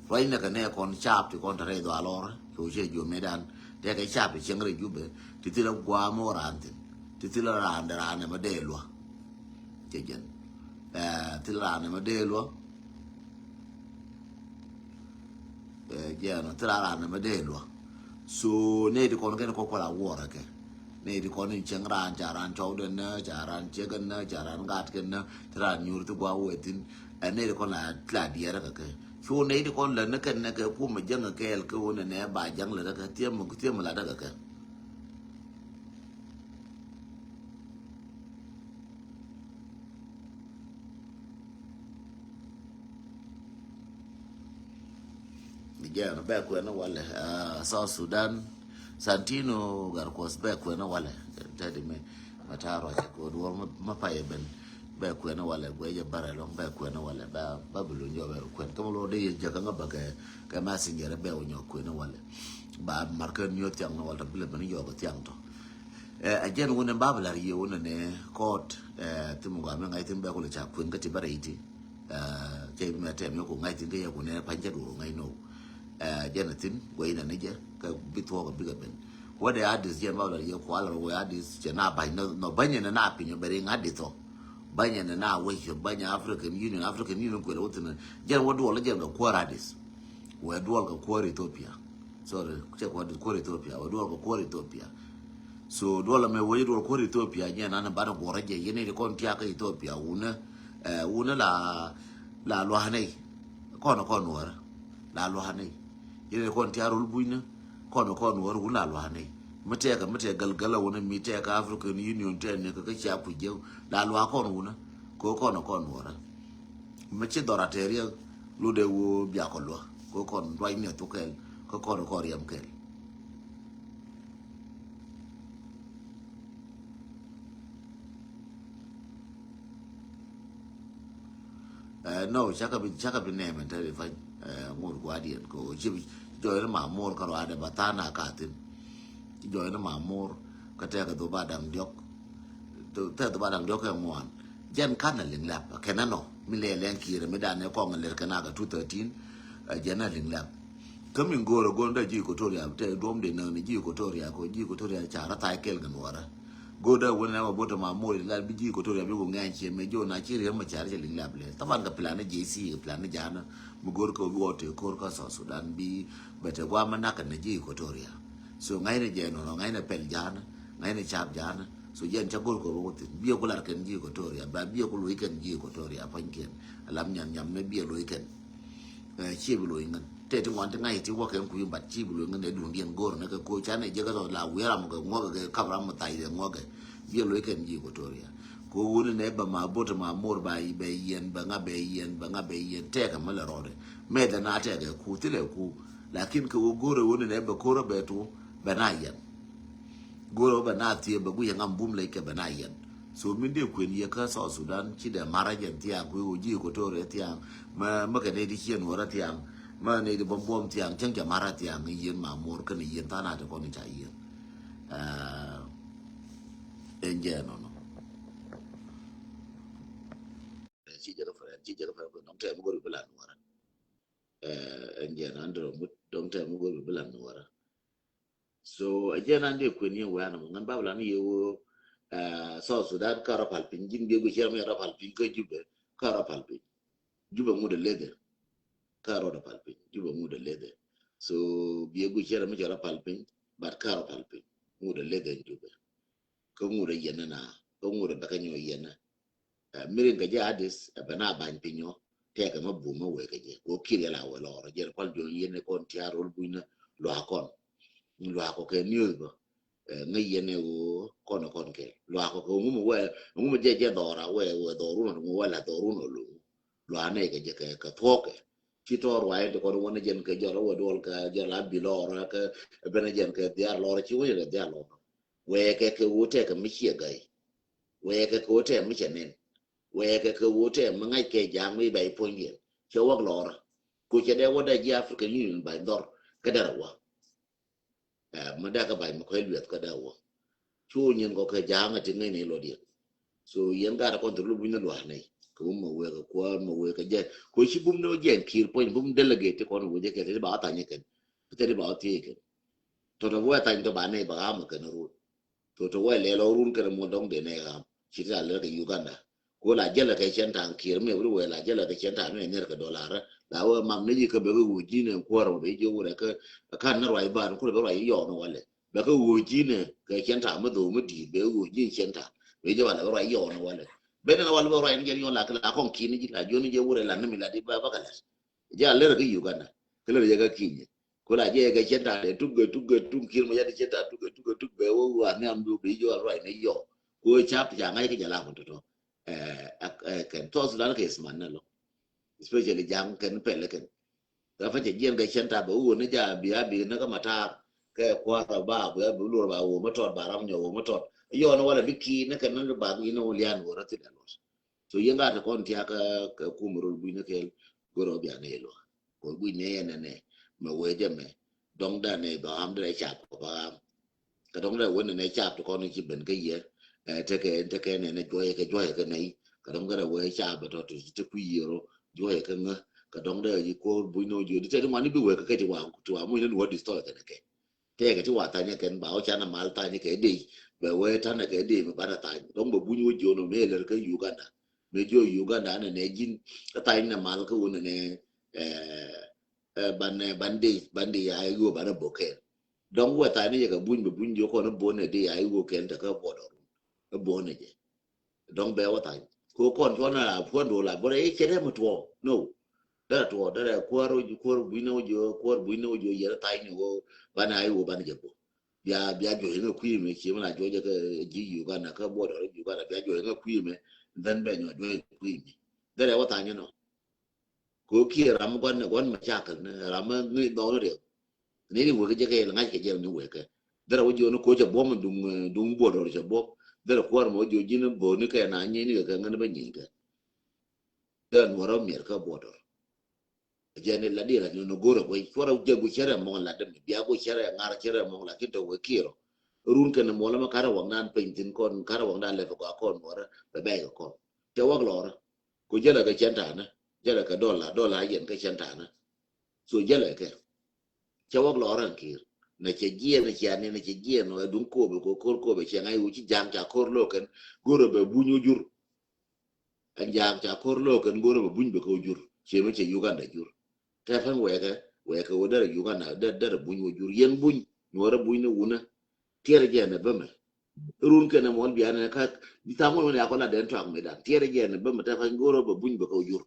Ruac nɛ kɛ nɛ kɔn cap ti kɔn te rɛy dhɔa lɔr kɛ wecɛ jiö metdan tɛkɛ cap ti cieŋ rɛy jupɛ ti thil ɛ guam ɛ wä raan thin ti thil ɛ raan dɛ raan ɛ mɛ dee luä. Cɛ jɛn thil ɛ raan ɛ mɛ dee luä. Jɛn thil a ran mɛ dee luɔ. So nɛy ti kɔn kɛn kɔk kɔl a wuɔrɛ kɛ nɛy ti kɔn in cieŋ ran ca ran cɔw den nä ca ran ciek kɛn nä ca ran gat kɛn nä ti ran nyuur ti gua wee thin. Ɛ nɛy ti kɔn la la diɛɛrɛ kɛ kɛ cu nɛy ti kɔn lät ni kɛn nɛ kɛ kumɛ jäŋ kɛɛl kɛ wun nɛ nɛ ba jaŋ lät kɛ thiɛm thiɛm lat kɛ kɛ. Jɛn bɛ kuɛn walɛ South Sudan. Santino Garkwas bɛ kuɛn walɛ. Tɛdi mi ma taa rɔcɛ ko duɔr ma payɛ ben. Bɛ kuɛn walɛ guɛ jɛ barɛ lɔŋ bɛ kuɛn walɛ ba ba bi luny jɔ bɛ kuɛn kama lɔ de yɛ jɛ kanga ba kɛ kɛ messenger bɛ wä nyɔ kuɛn walɛ. Ba markɛ niyo thiaŋ na walɛ ta bilɛ ben yɔ kɛ thiaŋ tɔ. Ɛ jɛn wunɛ ba bi lar yɛ wunɛ nɛ kɔɔt thim gɔaa mi ŋa̱c thin bɛ kulɛ ca kuɛn kä ti bɛ rɛy ti. Cɛ bi mɛ tɛm yɛ ku ŋa̱c thin kä yɛ ku nɛ pa̱ny cɛ duɔr ŋa̱c nɔw. Jɛn a thin guɛy nɛ ni jɛ kä bi thuɔk a bikɛ ben. Wä dee adis jɛn ba bi lar yɛ ku alar wä adis cɛ na ba̱ny nɔ ba̱ny nɛ na piny bɛ ri ŋa̱c di thɔ. Bänyɛ ni na wec, bänyɛ African Union, African Union kuɛl wä thin. Jɛn wä duɔl jɛn kɛ kuäär Addis. Wɛ duɔl kɛ kuäär Ethiopia. Sorry, cɛ kuäär Addis, kuäär Ethiopia. Wɛ duɔl kɛ kuäär Ethiopia. So duɔl mɛ wec duɔl kuäär Ethiopia, jɛn an banɛ guɔrɛ jɛ, yɛn ni kɔn tiak kä Ethiopia wunɛ, eh, wunɛ la, la lua̱a̱nɛ. Kɔn kɔn wärä la lua̱a̱nɛ. Yɛn ni kɔn tiak rol bucnä. Kɔn kɔn wärä wun la lua̱a̱nɛ. Mi tɛɛkä, mi tɛɛ gäl gäl a wunɛ, mi tɛɛkä African Union tɛɛ ni kä kä cia kui̱ jɛ la lua̱a̱ kɔn wunä. Kɛ kɔn kɔn wärä. Mi ci dhɔr a tɛɛr yɛ lotdɛ wä bia kɔ lua̱a̱. Kɛ kɔn duac ni a thuk kɛl. Kɛ kɔn kɔn riɛm kɛl. Eh, no, cakɛ bi, cakɛ bi nɛɛmɛ tɛri fany. Eh, ŋot guardian ko ci bi jɔyni ma mor ka ruadɛ ba than a kathin. Ci jɔyni ma mor ka tɛkɛ dhoba daŋ diɔk. Tɛkɛ dhoba daŋ diɔk kɛ ŋuan. Jɛn kan a liŋ lap kɛn a nɔ mi lɛ lɛŋ kirɛ mi danɛ kɔŋ lɛr kɛn a ka two thirteen. Eh, jɛn a liŋ lap. Kä min go̱o̱r a go̱o̱r da ji̱ Equatoria, te duɔ̱m de näk ni ji̱ Equatoria, ko ji̱ Equatoria ca rɔ thai kɛl kɛ nuɔrä. Go̱o̱r da wun nɛ ma bo̱t ma moc la bi ji̱ Equatoria bi ku ŋɛn cie mɛ jo̱o̱ na ci riɛm ma ca rɔ cɛ liŋ lap lɛ. Taban kɛ plan ni J C, kɛ plan ni janä. Mi go̱o̱r kɛ bi wä te ko̱r kä South Sudan bi bɛ te guam ma nak kɛ ni ji̱ Equatoria. So ŋa̱cnɛ jɛ nɔnɔ, ŋa̱cnɛ pɛl janä, ŋa̱cnɛ cap janä. So jɛn ca go̱o̱r kɛ bi wä thin. Bi a ku lar kɛn ji̱ Equatoria, ba bi a ku loc kɛn ji̱ Equatoria, pua̱nykiɛn. Lam nyan nyam ni bi a loc kɛn. Eh, ci bi loc ŋän. Tɛ ti ŋuan ti ŋa̱c ti wä kɛn kui̱, but ci bi loc ŋän ɛ duŋdiɛn go̱r ni kɛ ko̱ canɛ jɛ kɛ tɔ la wi̱i̱ ram kɛ ŋuɔkɛ kɛ kap ram mi thac dɛ ŋuɔkɛ. Bi a loc kɛn ji̱ Equatoria. Ko wuni nɛ bɛ ma bot ma mor ba bɛ yɛn, bɛ ŋa bɛ yɛn, bɛ ŋa bɛ yɛn, tɛkɛ mi lɛ rɔɔdɛ. Mɛtɛ na tɛkɛ ku thilɛ ku. Lakin kɛ wä go̱rɛ wuni nɛ bɛ ko̱rɛ bɛ tu bɛ na yɛn. Go̱rɛ wä bɛ na thiee bɛ gui̱cɛ ŋam bum lɛ kɛ bɛ na yɛn. So min dee kuën yɛ kä South Sudan ci dee marä jɛn thiaŋ kui̱ wä ji̱ Equatoria thiaŋ. Mä, mä kɛ nɛy di ciɛ nuɔrä thiaŋ. Mä nɛy di buɔm buɔm thiaŋ, cäŋ cɛ marä thiaŋ, yien ma muɔr kɛn yien tha̱a̱ŋ na ti kɔn ca yien. Ah, ɛn jɛ nɔnɔ. Ci jɛ kɛ fɛrɛn, ci jɛ kɛ fɛrɛn, dɔŋ tɛm go̱ri bi la nuɔrä. Eh, ɛn jɛ nan dɔrɔ mut, dɔŋ tɛm go̱ri bi la nuɔrä. So a jɛ nan dee kuën yɛ wɛn mɔ ŋän bab lan yɛ wä, eh, South Sudan ka rɔ pal piny, ji̱n biɛ guic cɛ mi rɔ pal piny kä Jubɛ, ka rɔ pal piny. Jubɛ ŋut a lethɛ. Ka rɔ pal piny. Jubɛ ŋut a lethɛ. So biɛ guic cɛ mi cɛ rɔ pal piny, but ka rɔ pal piny. Ŋut a lethɛ Jubɛ. Kä ŋut a yɛn na, kä ŋut a bɛ kä nyɔ yɛn na. Eh, mi rin kɛ jɛ Addis, eh, bɛ na bany piny ɔ, tɛkɛ mɛ bum mɛ wee kɛ jɛ. Kɛ wä Kiir yɛ la wee lɔɔrɔ, jɛ kual jol yɛn ni kɔn tiaar rol buny na luaak kɔn. Luaak kɔ kɛ news bä. Eh, ŋäc yɛn ni wee kɔn kɔn kɛ. Luaak kɔ kɛ ŋumɛ wee, ŋumɛ jɛ jɛ dhɔra wee, wee dhɔrun ɔ, ŋumɛ wee la dhɔrun ɔ lo. Luaak nɛ kɛ jɛ kɛ, kɛ thuɔkɛ. Ci tɔɔr ruac ti kɔn wä ni jɛn kɛ jɔl wee duɔl kɛ jɔl a bi lɔɔrɔ kɛ, ben jɛn kɛ dhiar lɔɔrɔ, ci wä jɛ kɛ dhiar lɔɔrɔ. Wee kɛ kɛ wä tɛkɛ mi ciɛ gay. Wee kɛ kɛ wä tɛkɛ mi cɛ nen. Wee kɛ kɛ wä tɛkɛ mi ŋa̱c kɛ ja̱a̱ŋ mi bɛ i̱ puɔ̱nydiɛn. Cɛ wäk lɔrä. Ku cɛ dee wä dee ji̱ African Union ba̱ny dhɔr kä dee rɛ wä. Eh, mi dee kɛ ba̱ny mi kɔ̱c luɛth kä dee wä. Cu nyin kɔ kɛ ja̱a̱ŋ a ti ŋäcni luɔtdiɛn. So yɛn gaat kɔn thil mi buny ni lua̱a̱k nɛy. Kɛ bum mi wee kɛ kuäär mi wee kɛ jɛ. Ku ci bum ni wä jiɛn Kiir puɔ̱ny bum delegate ti kɔn wee jɛ kɛ ti ba wä thany kɛn. Ti ba wä thiec kɛn. Tɔ̱tɔ̱ wee thany tɔ ba nɛy ba ɣam kɛn rut. Tɔ tɔ wee lɛl ɔ run kɛnɛ muɔ̱n dɔ̱ŋ dee nɛ ɣam. Ci ti la lɛr kɛ Uganda. Ko la jälɛ kɛ cɛn ta̱a̱ŋ Kiir mi wuri wee la jälɛ kɛ cɛn ta̱a̱ŋ mi nɛr kɛ dollar. La wee mam ni ji̱ kä bɛ kɛ ɣöö ji̱n ɛn kuäär mɔ bɛ ji̱ wurɛ kä kan ni ruac ban kulɛ bɛ ruac yɔɔn walɛ. Bɛ kɛ ɣöö ji̱n ɛ kɛ cɛn ta̱a̱ŋ mi dho̱o̱ mi di̱i̱t bɛ ɣöö ji̱n cɛn ta̱a̱ŋ. Bɛ ji̱ walɛ bɛ ruac yɔɔn walɛ. Bɛ ni walɛ bɛ ruac ni jɛ yɔɔn la kɛ la kɔŋ ki̱n ni ji̱ la jiɔn ni jɛ wurɛ la ni mi la di bɛ bä kɛ lɛr. Jɛ a lɛr kä Uganda. Kä lɛr jɛ kä Kenya. Ko la jɛ kɛ cɛn ta̱a̱ŋ dee tuk kɛ tuk kɛ tuk Kiir mɔ jɛ di cɛn ta̱a̱ŋ tuk kɛ tuk kɛ tuk bɛ wä wä ni am du bɛ jɔ ruac ni yɔ. Ko cap ca ŋa̱c kɛ jɛ la kun tɔtɔ. Eh, ak, eh, kɛn South Sudan kɛ isman ni lɔ. Especially ja̱a̱ŋ kɛn pɛl kɛn. Ka fa cɛ jiɛn kɛ cɛn ta̱a̱ŋ bɛ wä ni ja bi a bi ni kä matar. Kɛ kua̱r ba bi a bi lor ba wä ma tɔt ba ram nyɔ wä ma tɔt. Yɔ ni wala bi ki ni kɛn ni ba bi ni wä lian wä rɔ thi dɛ lɔs. So yɛn gaat ti kɔn tiak kä, kä kum rol gui̱n ni kɛl. Go̱rɔ bia ni lɔ. Kɛ guic nɛ yɛn nɛ mɛ wee jɛ mɛ dɔŋ danɛ bɛ ɣam derɛ cap kɛ bɛ ɣam. Kɛ dɔŋ derɛ wee nɛ nɛ cap ti kɔn ci ben kä yɛ. Ɛ tekɛ tekɛ nɛ nɛ juɔyɛ kɛ juɔyɛ kɛ nɛy. Kɛ dɔŋ derɛ wee cap bɛ tɔ ti ti kui̱ yɛro juɔyɛ kɛ ŋä. Kɛ dɔŋ derɛ yi ko̱r buny nɔ jiö di tɛ ti ŋuan ni bi wee kɛ kɛ ti wa ti wa muc ni wä distɔy kɛ nɛ kɛ. Tɛkɛ ti wa thanyɛ kɛn ba wä canɛ mal thanyɛ kɛ dee bɛ wee tanɛ kɛ dee mɛ banɛ thany dɔŋ bɛ buny wä jiö nɔ mɛ lɛr kä Uganda. Mëë jiɔ Uganda nɛ nɛ ji̱n kä tha̱a̱ny nɛ mal kä wun nɛ nɛ, eh, eh, ban, eh, ban di, ban di ya i̱ ɣöö ban ɛ bo̱k kɛɛl. Dɔ̱ŋ wɛ tha̱a̱ny nɛ yɛ kɛ buny bɛ buny jiɔ kɔn ɛ bo̱k nɛ di ya i̱ ɣöö kɛɛl te kä border. Ɛ bo̱k nɛ jɛ. Dɔ̱ŋ bɛ wä tha̱a̱ny. Ko kɔn cuɔn a puɔ̱n do̱ la bä rɛ i̱ cɛ dɛ mi tuɔɔ. No. Dɛ tuɔɔ, dɛ kuäär, kuäär buny nɛ wä jiɔ, kuäär buny nɛ wä jiɔ yɛ tha̱a̱ny nɛ wä ban a i̱ wä ban jɛ bo̱k. Bia, bia juɔc ŋä kui̱ mɛ, cie mɛ la juɔc kä ji̱ Uganda, kä border Uganda, bia juɔc ŋä kui̱ mɛ, then bɛ nyuɔc juɔc kui̱ mɛ. Dherɛ wä tha̱a̱ny nɔ. Ko kiɛ ram guan, guan mɛ cakɛl ni, ram mɛ ŋi̱ dhɔk ni riɛk. Ni ni wek jɛ kɛ, ŋa̱c kɛ jɛ ni wek kɛ. Dherɛ wä jiɔn ko cɛ buɔm duŋ, duŋ border cɛ buɔm. Dherɛ kuɔr mɛ wä jiɔ ji̱n bo̱o̱ni kɛ na nyi ni kɛ, kɛ ŋän bä nyi kɛ. Dherɛ nuɔrä miɛr kä border. Jɛ ni la di la ni no goro boi. Cuɔrɛ jɛ gu cɛrɛ mɔŋ la dem. Bia gu cɛrɛ ŋar cɛrɛ mɔŋ la kin to we kiro. Run kɛn mɔlɛ ma karɛ wak nan piny tin kɔn, karɛ wak nan lɛ fɛ gɔa kɔn nuɔrɛ bɛ bɛ kɔn. Cɛ wak lɔrɛ. Ku jɛlɛ kɛ cɛn tanɛ. Jɛlɛ kɛ dɔla, dɔla yɛn kɛ cɛn tanɛ. So jɛlɛ kɛ. Cɛ wak lɔrɛ kir. Nɛ cɛ jiɛn, nɛ cɛ ani, nɛ cɛ jiɛn, nɛ duŋ kobe, ko kor kobe, cɛ ŋa̱c wuci jaŋ ca kor loken. Goro bɛ buny wujur. Ɛn jaak ca kor lo̱o̱k kɛn go̱o̱r bɛ buny bɛ kɛ wä jur. Ciɛ mi cɛ Uganda jur. Tɛ pɛn wɛɛkɛ, wɛɛkɛ wä derɛ Uganda, derɛ, derɛ buny wä jur. Yɛn buny, nyuɔrɛ buny ni wunä. Tiɛrɛ jɛ nɛ bämɛ. Run kɛn ɛ muɔl bianɛ ka, di tha̱a̱ŋ wä ni akɔla den tuak mi dan. Tiɛrɛ jɛ nɛ bämɛ tɛ pɛn go̱o̱r bɛ buny bɛ kɛ wä jur.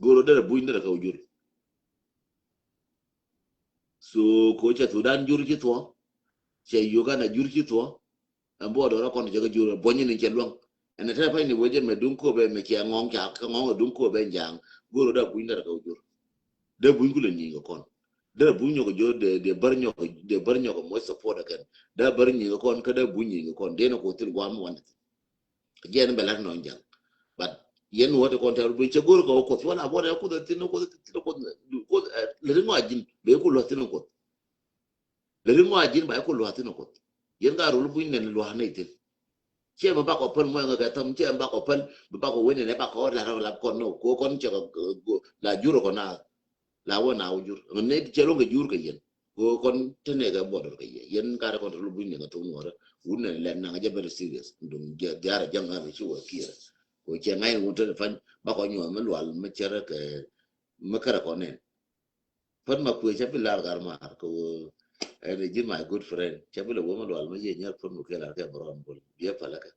Go̱o̱r derɛ buny derɛ kɛ wä jur. So ko cɛ Sudan jur ci thuɔ. Cɛ Uganda jur ci thuɔ. Ɛn buɔdɔrä kɔn cɛ kɛ jur buɔnyä ni cɛ luäŋ. Ɛn ɛ tɛrɛ pany ni wecɛ mɛ duŋ kopɛ mɛ cɛ ŋɔŋ ca kɛ ŋɔŋ ɛ duŋ kopɛ ɛn ja̱a̱ŋ. Go̱o̱r dee buny dee rɛ kɛ wä jur. Dee buny kulɛ nyiŋ kɛ kɔn. Dee buny nyɔk jor dee, dee bär nyɔk, dee bär nyɔk mɔ support ɛ kɛn. Dee bär nyiŋ kɛ kɔn kä dee buny nyiŋ kɛ kɔn dee ni ko thil guam wan. Jɛn bɛ lat nɔn ja̱ŋ. But yɛn wä ti kɔn tɛr bi cɛ go̱o̱r kɛ wä kuoth wala buɔdɛ kuoth ɛ thin kuoth ɛ thin kuoth ɛ kuoth ɛ lɛ ri ŋɔa ji̱n bɛ ku luɔth thin kuoth. Lɛ ri ŋɔa ji̱n ba iku lua̱thi̱n kuoth. Yɛn ka rul buny nɛn lua̱a̱n nɛy thi̱n. Ciɛ mi bakɔ päl muɔ̱ɔ̱ŋ kɛ thäm, ciɛ mi bakɔ päl, mi bakɔ wen nɛn ɛ bakɔ lat rɔ lap kɔn nɔ, ko kɔn cɛ kɛ, la jur kɔn na, la wä na wä jur. Ŋä nɛy cɛ luɔ̱ŋ kɛ jur kɛ yɛn. Ko kɔn te nɛ kɛ buɔdɔr kɛ yɛ. Yɛn ka rɛ kɔn te rul buny nɛn kɛ thok nuɔrɛ. Wun nɛn lɛn naŋ jɛ very serious. Duŋ jɛ, jɛ arɛ jɛ ŋa̱th ci wä kiɛ. Ko cɛ ŋa̱c wun te ni pany, bakɔ nyuɔ̱th mi lual, mi cɛ rɛ kɛ, mi kärɛ kɔn nɛn. Pät ma kuëë cä bi lar gar maar kɛ wee. Ɛn ji̱ my good friend cä bi lɛ wee ma lual ma yie nyɛr pät ma kuëë lar kɛ bɛ rɔn bol biɛ pälä kɛ.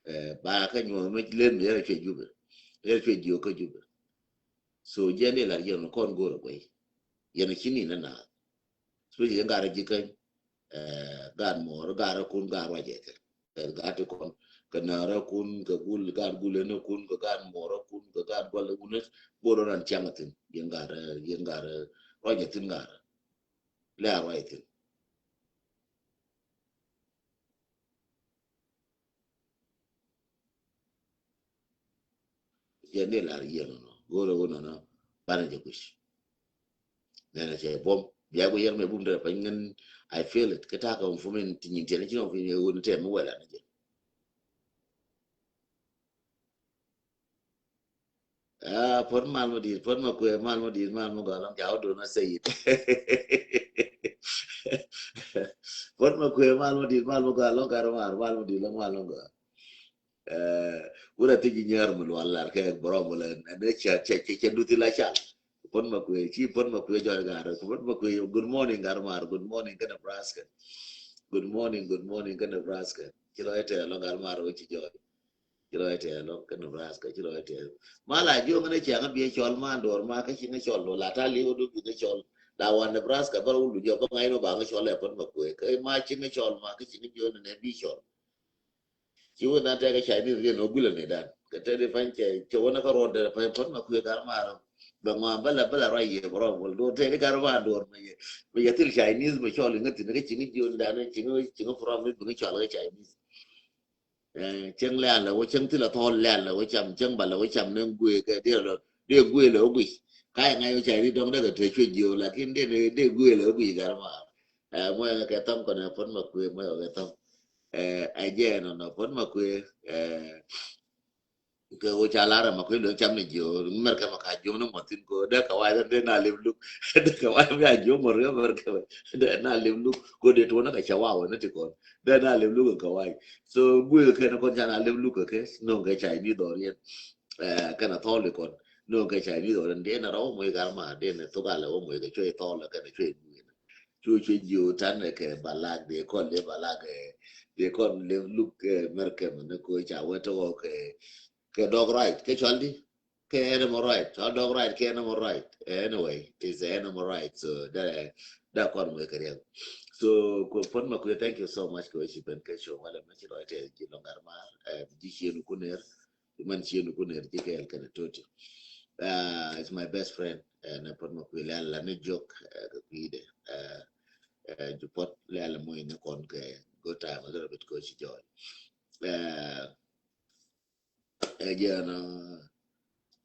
Ɛ ba kɛ nyuɔth ma len mi yɛrɛ cuɛ jupɛ. Yɛrɛ cuɛ jiök kä jupɛ. So jiɛn di lar yɛn kɔn go̱o̱r ɛ guɛy. Yɛn ci ni na naath. So ji̱ kɛ gar ji̱ käny. Ɛ, gaat muɔɔr, gaat rɔ kun, gaat ruacɛ kɛ. Ɛ, gaat ti kɔn, kɛ näärä kun, kɛ gul, gaat gulɛ ni kun, kɛ gaat muɔɔrä kun, kɛ gaat gualɛ wunä, go̱o̱rä ran ciaŋ a thi̱n. Yɛn gaat, ɛ, yɛn gaat, ɛ, ruacɛ thi̱n gaat. Lɛ a ruacɛ thi̱n. Yɛn ni lar yɛn nɔnɔ, go̱o̱rä wä nɔnɔ, banɛ jɛ guic. Nɛnɛ cɛ buɔm, bia guic yɛn mɛ bum dɛ pany ŋän, I feel it. Kɛ ta̱a̱ kɛ wä fumin ti nyin tiɛn ci nɔ fi ni wä ni tɛm mi wɛla ni jɛ. Ah, pɔt mal ma dit, pɔt ma kuɛ mal ma dit, mal ma gɔlɔŋ, ja wä dona sɛ yit. Pɔt ma kuɛ mal ma dit, mal ma gɔlɔŋ, gar mar, mal ma dit, lɔŋ mal ma gɔlɔŋ. Ɛ, wurɛ ti ji̱ nyɛr mi lual lar kɛ bɔrɔm wala ɛn cɛ, cɛ, cɛ, cɛ duthi la cal. Pɔt ma kuɛ, ci pɔt ma kuɛ jɔy gar. Pɔt ma kuɛ, good morning gar mar, good morning kä Nebraska. Good morning, good morning kä Nebraska. Ci lɔ itɛ lɔ gar mar wä ci jɔy. Ci lɔ itɛ lɔ kä Nebraska, ci lɔ itɛ. Ma la jiɔ ŋä ni cɛ ŋä biɛ cɔl ma dɔr ma kä ci ŋä cɔl do la ta liw do bi ŋä cɔl. La wa Nebraska bar wulu jɔ ba ŋa ino ba ŋä cɔl ɛ pɔt ma kuɛ. Kä ma ci ŋä cɔl ma kä ci ŋä jiɔ ni nɛ bi cɔl. Ci wä na tɛkɛ Chinese riɛn wä gulɛ ni dan. Kɛ tɛk di pany cɛ, cɛ wä na kä ruɔt dɛ pany pɔt ma kuɛ gar mar. Bɛ ŋɔa bä la, bä la ruac yɛ bɛ rɔm wal. Do tɛk di gar mar dɔr mɛ yɛ. Mɛ yɛ thil Chinese mɛ cɔl iŋä thin kä ci ŋä jiɔ ni dan, ci ŋä, ci ŋä promise bi ŋä cɔl kä Chinese. Ɛ, cäŋ lɛ̈ɛ̈l lɛ wä cäŋ thilɛ thɔɔl lɛ̈ɛ̈l lɛ wä cam, cäŋ ba lɛ wä cam ni guëë kɛ diɛ lɛ, diɛ guëë lɛ wä guic. Ka yɛ ŋa̱c wä Chinese dɔ̱ŋ dee kɛ te cuec jiö, lakin dee, dee guëë lɛ wä guic gar mar. Ɛ, muɔc kɛ thɔm kɔnɛ pɔt ma kuëë, muɔc kɛ thɔm. Ɛ, ɛ jɛ nɔnɔ pɔt ma kuëë, ɛ, Kɛ ɣöö ca lar ɛmɛ kui̱ lueŋ cam ni jiö Mɛrkɛ mɛ ka jiö ni mɔ thi̱n ko dee kɛ wa̱i̱ dee na lip luk. Dee kɛ wa̱i̱ mi a jiö mɔ riɛ Mɛrkɛ mɛ dee na lip luk ko dee tuɔnä kɛ cɛ wa̱a̱ wä ni ti kɔn dee na lip luk kɛ wa̱i̱. So gui̱ kɛ kɛn kɔn ca na lip luk kɛ kɛ no̱o̱ŋ kɛ ca ini dhɔr yɛn. Kɛn a thɔɔl ikɔn no̱o̱ŋ kɛ ca ini dhɔr yɛn dee na rɔw mɔ igar ma dee na thok alɛ wä mɔ ikɛ cuɛ ithɔɔl kɛn a cuɛ imui̱n. Cu cuɛ jiö tan kɛ balak dee kɔn dee balak dee kɔn lip luk Mɛrkɛ mɛ ni ko ca wä tɔk kɛ kɛ dog right kɛ cual di kɛ animal right, cual dog right kɛ animal right. Anyway, it's animal right. So that that kɔn mɛ kɛ riɛk. So ko pon ma kuɛ, thank you so much kɛ wä ci ben kɛ show wala mɛ ci lɔy tɛ ji̱ lɔngar mar ji̱ cienu kuner. Mɛn cienu kuner ji̱ kɛɛl kɛn toti. It's my best friend. Ɛn pon ma kuɛ lɛl la ni jok kɛ kui̱dɛ. Ju pot lɛl mo ini kɔn kɛ good time a little bit ko ci joy. Ɛ jɛn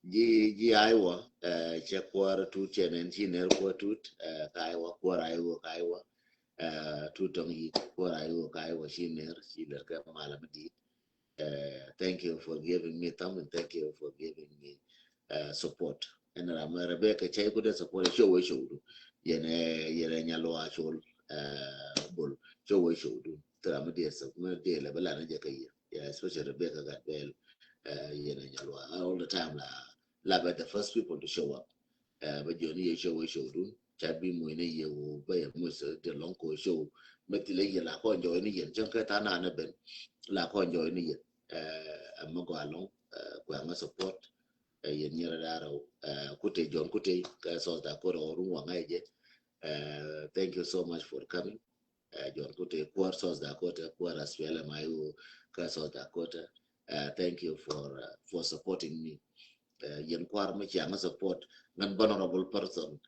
ji̱ ji̱ Iowa. Cɛ kuäär tut cɛ nɛn ci ner kuäär tut. Ka Iowa kuäär Iowa ka Iowa. Tut tɔŋ yi kuäär Iowa ka Iowa ci ner ci ler kɛ malä mi dit. Thank you for giving me thumb and thank you for giving me support. Ɛn ram Rebecca cɛ kudɛ support show wä show du. Yɛn yɛn nyalwa chol bol show wä show du. Tera mi diɛ sɛ mi diɛ lɛ bɛ lan jɛ kɛ yɛ. Yeah, especially Rebecca gat bɛl. Yɛn nyalwa all the time la la bɛ the first people to show up. Bɛ jɔni yɛ show wä show du. Ca bi muc ni yɛ wä bɛ yɛ muc sɛ de lɔŋ ko show. Mɛ ti lɛ yɛ la kɔn jɔy ni yɛn cɛn kɛ tha na ni ben. La kɔn jɔy ni yɛn. Ɛmɛ gɔa lɔŋ kuɛ ŋa support. Yɛn nyɛrɛ darɛ kute jɔn kute kɛ South Dakota ɔrun wa ŋa jɛ. Thank you so much for coming. Jɔn kute kuar South Dakota kuar Australia ma iwo kɛ South Dakota. Thank you for for supporting me. Yɛn kuar mi ciaŋ support ŋan vulnerable person.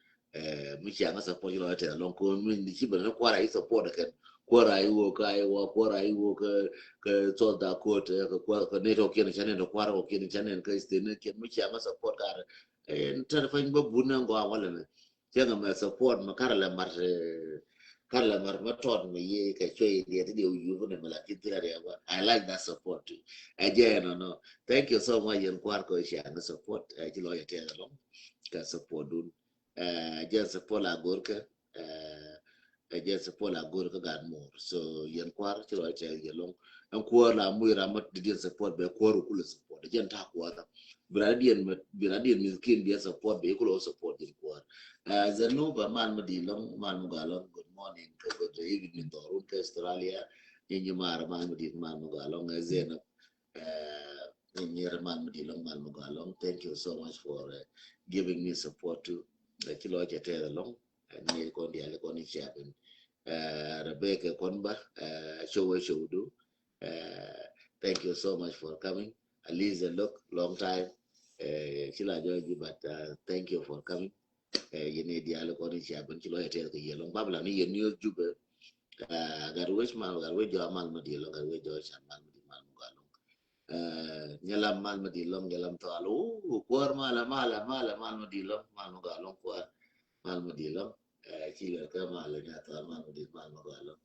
Mi ciaŋ support yilɔ tɛ lɔŋ ko mi ni ci bɛ ni kuar ayi support kɛn kuar ayi wo ka ayi wo kuar ayi wo kɛ kɛ South Dakota kɛ kuar kɛ network kiɛn channel kuar ko kiɛn channel kɛ state ni kiɛn mi ciaŋ support kar. Ɛn tɛr pany bä bun ni ŋɔa walɛ ni. Cɛ ŋa mɛ support mɛ kar lɛ mar kar lɛ mar mɛ tɔt mɛ ye kɛ cuɛ ye diɛ ti diɛ wu yubu ni mɛ la ki thia diɛ wa. I like that support too. Ɛ jɛ ɛn nɔ. Thank you so much yɛn kuar kɔ cia ni support. Ɛ ci lɔ yɛ tɛth alɔŋ kɛ support dun. Ɛ jɛ support la gor kɛ ɛ jɛ support la gor kɛ gat mor. So yɛn kuar ci lɔ yɛ tɛth yɛ lɔŋ. Ɛn kuar la muc ram mɛ di diɛn support bɛ kuar ukul support jɛn ta kuar. Bira diɛn mɛ bira diɛn mi kin bia support bɛ ikul support yɛn kuar. Ɛ zɛ nu ba mal mɛ di lɔŋ mal mɛ ga lɔŋ good morning kɛ good evening dɔrun kɛ Australia. Nyi nyi mar mal mɛ di mal mɛ ga lɔŋ ɛ zɛ na. Ɛ nyi nyi mal mɛ di lɔŋ mal mɛ ga lɔŋ thank you so much for giving me support too. Ɛ ci lɔ cɛ tɛth alɔŋ. Ɛ ni kɔn diali kɔn icia ben. Rebecca kɔn ba show wä show du. Thank you so much for coming. At least a look long time. Ci la jɔji but thank you for coming. Yini diali kɔn icia ben ci lɔ yɛ tɛth kɛ yɛ lɔŋ babla ni yɛ ni jubɛ. Gat wec mal gat wec jɔ mal ma di lɔŋ gat wec jɔ can mal ma di mal ma gat lɔŋ. Nyɛ lam mal ma di lɔŋ nyɛ lam thɔal. Kuɔr mal mal mal mal ma di lɔŋ mal ma gat lɔŋ kuɔr mal ma di lɔŋ. Ci lɛ kɛ mal nyɛ thɔal mal ma di mal ma gat lɔŋ.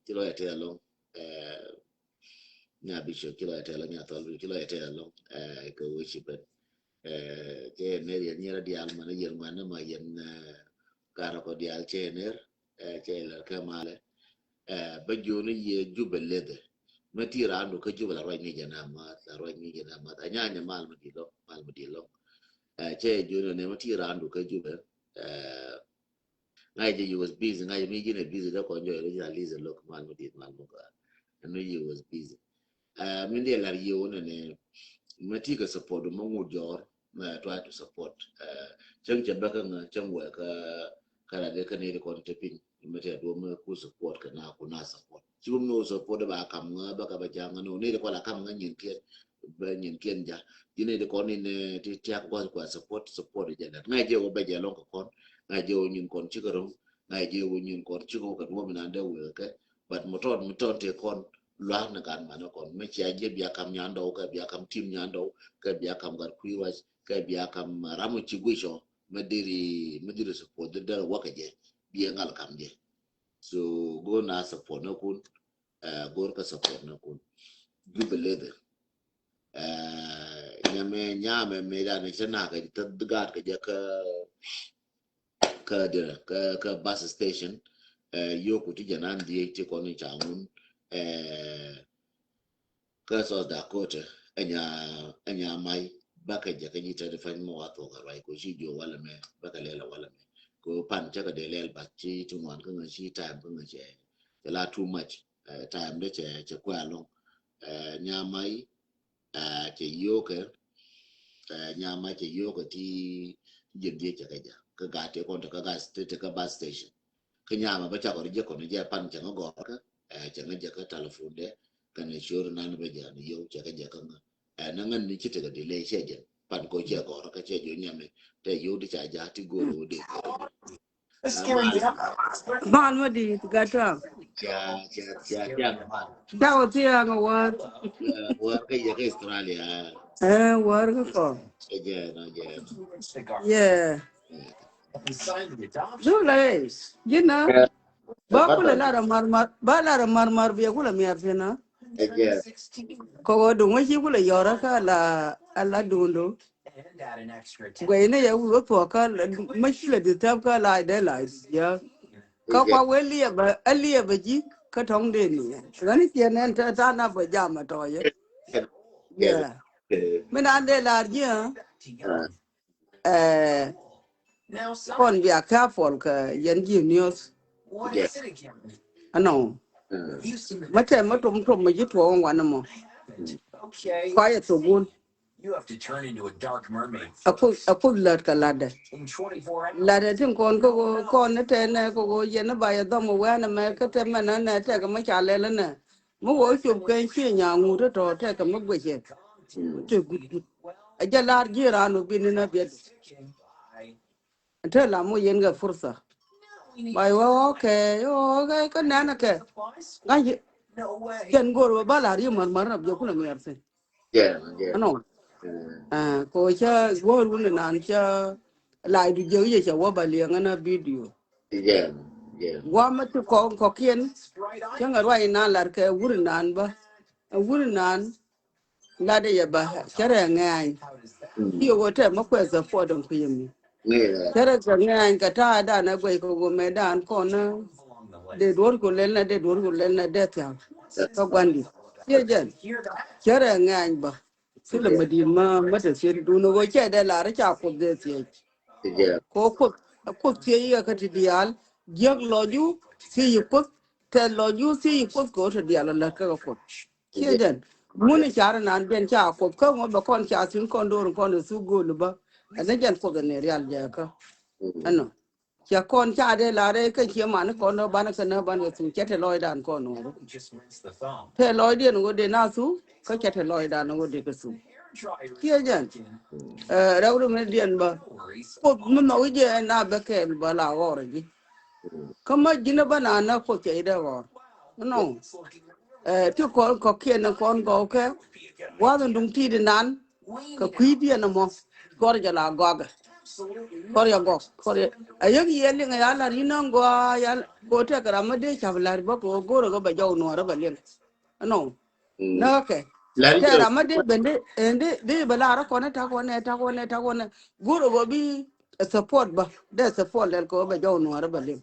Ci lɔ yɛ tɛth lɔŋ. Nya bi cok ci lɔ yɛ tɛth lɔŋ nya thɔal bi ci lɔ yɛ tɛth lɔŋ. Kɛ wec ci ben. Cɛ ner yɛn nyɛrɛ dial mɛn yɛn mɛn ma yɛn. Karɛ kɔ dial cɛ ner. Cɛ lɛ kɛ malɛ. Bä jiöni yɛ jubɛ lethɛ. Mɛ ti raandu kä jubɛ la ruac ni jɛ na math la ruac ni jɛ na math a nyanya mal mi di lɔŋ mal mi di lɔŋ. Cɛ jiöni ne mɛ ti raandu kä jubɛ. Ŋa̱c jɛ you was busy ŋa̱c mi ji̱n ɛ busy dee kɔn jɔy ri ji̱n a list look mal mi dit mal mi gɔaa. Ɛn ni you was busy. Min diɛ lar yiw ni ni mɛ ti kɛ support mɛ ŋut jɔr mɛ try to support. Cäŋ cɛ bä kä ŋä cäŋ wɛ kä kä la dee kä ni ri kɔn te piny mɛ ti a duɔ mɛ ku support kɛ na ku na support. Ci wum ni wä support ba kam ŋä bä ka bä jaŋ ŋä ni wä ni ri kɔn la kam ŋä nyin kiɛn. Bɛ nyin kiɛn ja. Ji̱n i̱ di kɔn in ti tiak gua̱th kua support support jɛ lɛt ŋa̱c jɛ wä bɛ jɛ lɔŋ kɛ kɔn. Ŋa̱c jɛ wä nyin kɔn cikɛ ro̱ŋ. Ŋa̱c jɛ wä nyin kɔn cikɛ wä kɛ duɔ̱m in an dee wëë kɛ. But mi tɔt mi tɔt ti kɔn lua̱a̱k ni gat manɛ kɔn mi cia jɛ bia kam nyandɔw kɛ bia kam tim nyandɔw kɛ bia kam gat kui̱ ruac kɛ bia kam ram mi ci guic ɔ. Mi diri mi diri support diri dee wä kɛ jɛ. Biɛ ŋal kam jɛ. So go na support ni kun. Gor kä support ni kun. Jubɛ lethɛ. Ɛ, nyamɛ nyamɛ mɛ dan cɛ na kɛ tɛ gaat kɛ jɛ kä kä dɛ kä kä bus station. Ɛ, yoku ti jɛ nan dhiec ti kɔn in ca ŋun. Ɛ, kä South Dakota, ɛ nya ɛ nya mai ba kɛ jɛ kä ji̱ tɛ di fany mɔ wa thok a ruai ko ci jo wala mɛ ba kɛ lɛl a wala mɛ ko pan cɛ kɛ dee lɛl ba ci ti ŋuan kä ŋa ci time kä ŋa cɛ cɛ la too much. Ɛ, time de cɛ cɛ kuɛ alɔŋ. Ɛ, nya mai Ɛ, cɛ yio̱o̱kɛ, ɛ, nyama cɛ yio̱o̱kɛ ti jɛn dhiec cɛ kɛ jɛ kä gat ti kɔn ti kä gas ti ti kä bus station. Kä nyama bä cakɔ ri jɛ kɔn jɛ pan cɛ ŋä gɔr kä, ɛ, cɛ ŋä jɛ kä telephone dɛ kɛnɛ ciöör nan bä jɛ ni yio̱w cɛ kɛ jɛ kä ŋä. Ɛ, nä ŋän ni ci ti kɛ delay cɛ jɛ pan ko cɛ gɔr kä cɛ jo nyamɛ tɛ yio̱w di ca ja ti go̱r wä di. Mal ma di gat tɔŋ. Ca ca ca ca mal. Ca wä thiaŋ a wä. Wä kä yɛ kä Australia. Ɛ wä kä kɔ. Ɛ jɛ nɔ jɛ nɔ. Yɛ. Du la ɛ. Ji̱n na. Ba kulɛ lar a mar mar ba lar a mar mar bi a kulɛ miar thi̱n na. Kɔk ɔ duŋ wä ci kulɛ yɔrä kä ala ala duŋdu. Guɛy ni yɛ wul wä thuɔk kä ma ci lɛ di thäp kä ala dee la yä. Kä kua wee liɛpɛ ɛ liɛpɛ ji̱ kä tɔŋ dee ni yɛ ɣän ni ciɛ nɛn te ta̱a̱ na bä jam ɛ tɔ̱ yɛ. Yɛ mi naan dee lar ji̱ ɛ. Ɛ, kɔn bia careful kɛ yɛn ji̱ news. Ɛnɔ. Mɛ tɛ mɛ tom tom mɛ ji̱ tuɔɔk ŋuan mɔ. Kua yɛ thok wun. Ɛ kuth ɛ kuth lät kɛ latdɛ. Latdɛ tin kɔn kä ɣöö kɔn ni tɛn nɛ kä ɣöö yɛn ni ba yɛ dhɔm wɛn ɛmɛ kä tɛ mɛn nɛ tɛk mɛ ca lɛl nɛ. Mi wä cop kɛ ci nya ŋut tɔ̱ tɛkɛ mi guicɛ. Te gut gut. A jɛ lar ji̱ ran wä bi ni na biɛt. Te la mo yen kɛ fursa. Ba yɛ wä okay okay kä nɛn kɛ. Ŋa̱c. Cɛn go̱r wä ba lar yi mär mär rap jɛ kulɛ miɛr thin. Ɛnɔ. Ko ca go̱r wun nan ca la du jɛ yɛ ca wä ba liɛŋ na video. Guamä ti kɔk kɔkiɛn. Cäŋ a ruac inan lar kɛ wur inan bä. A wur inan lat yɛ bä cärɛ ŋɛ̈ny. Ti yɛ wä tɛ mä kuɛ support in kui̱ mi. Cärɛ kɛ ŋɛ̈ny kɛ ta̱a̱ dan a guɛc kɛ wä mɛ dan kɔn. Dee duɔ̱r ku lɛl na dee duɔ̱r ku lɛl na dee thia̱ŋ. Kä gua̱ndi. Ti yɛ jɛn. Cärɛ ŋɛ̈ny bä. Thilɛ mɛ di̱i̱t mä mä te thiet dun ɣöö cɛ dee lar ca Kuoth dee thiec. Kɛ ɣöö Kuoth Kuoth thiec yɛ kä ti diaal jiäk lɔcdu thiec yi Kuoth tɛth lɔcdu thiec yi Kuoth kɛ ɣöö te diaal ɔ lät kä kɛ Kuoth. Ciɛ jɛn ŋun i̱ car inan biɛn ca Kuoth kä ŋuɔ̱t bɛ kɔn ca thi̱n kɔn do̱r kɔn i̱ thuk gööl i̱ bä. Ɛn ni jɛn Kuoth ɛn ni rial jɛ kä ɛnɔ. Cɛ kɔn ca dee la rɛy kä ciɛ mani kɔn dɔ banɛ kɛ nä banɛ kɛ thuk cɛ te lɔcdan kɔn ŋɔ. Te lɔcdiɛn ŋɔ dee na thuk kä cɛ te lɔcdan ŋɔ dee kɛ thuk. Ciɛ jɛn. Rɛw ri mi diɛn bä. Kuoth mi nhɔk i̱ jɛ na bɛ kɛɛl bä la ɣɔr ji̱. Kä ma ji̱n bä na na Kuoth cɛ i̱ dee ɣɔr. Nɔ. Ti kɔn kɔkiɛn kɔn gɔw kɛ. Gua̱th in duŋ ti̱i̱t inan. Kɛ kui̱diɛn ɛmɔ kuɔr jɛ la gɔakɛ. Kuɔr jɛ gɔk kuɔr jɛ a yäk yɛ liŋ ya lar yinä gɔaa ya ko tɛk ram mä dee ca̱p lar bä kɛ go̱rä kɛ bɛ jɔw nuɔrä bɛ liŋ. Ɛnɔ. Näkɛ tɛk ram mä dee ben dee dee bɛ lar kɔnɛ tak kɔnɛ tak kɔnɛ tak kɔnɛ go̱rä kɛ bi support bä dee support lɛl kɛ bɛ jɔw nuɔrä bɛ liŋ.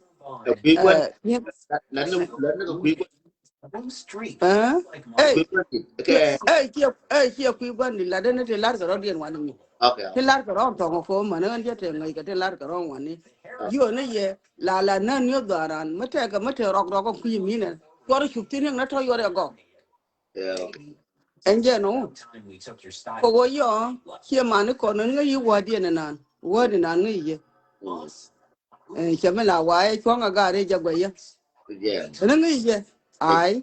Ɛ, ɛ, ciɛ kui̱ gua̱n ni lat ni ti lar kɛ rɔ̱diɛn wani mi. Ti lar kɛ rɔ̱ tɔŋ kɛ män ɣän jɛ te ŋäc kɛ ti lar kɛ rɔ̱ wani. Jiɔ ni yɛ la la nän ni dhɔran mi tɛkɛ mi te rɔk rɔk kui̱ minɛ. Cuɔr cup thin ni tɔ yuɔr yɛ gɔk. Ɛn jɛ nɔ. Kɛ wä yɔ ciɛ mani kɔn ni ŋäc yi wädiɛn nan wädi nan ŋäc yɛ. Cɛ mi la wa̱a̱ ɛ cuɔ̱ŋ a ga̱a̱r ɛ jɛ guɛyä. Ri ŋi̱i̱c jɛ. Ai.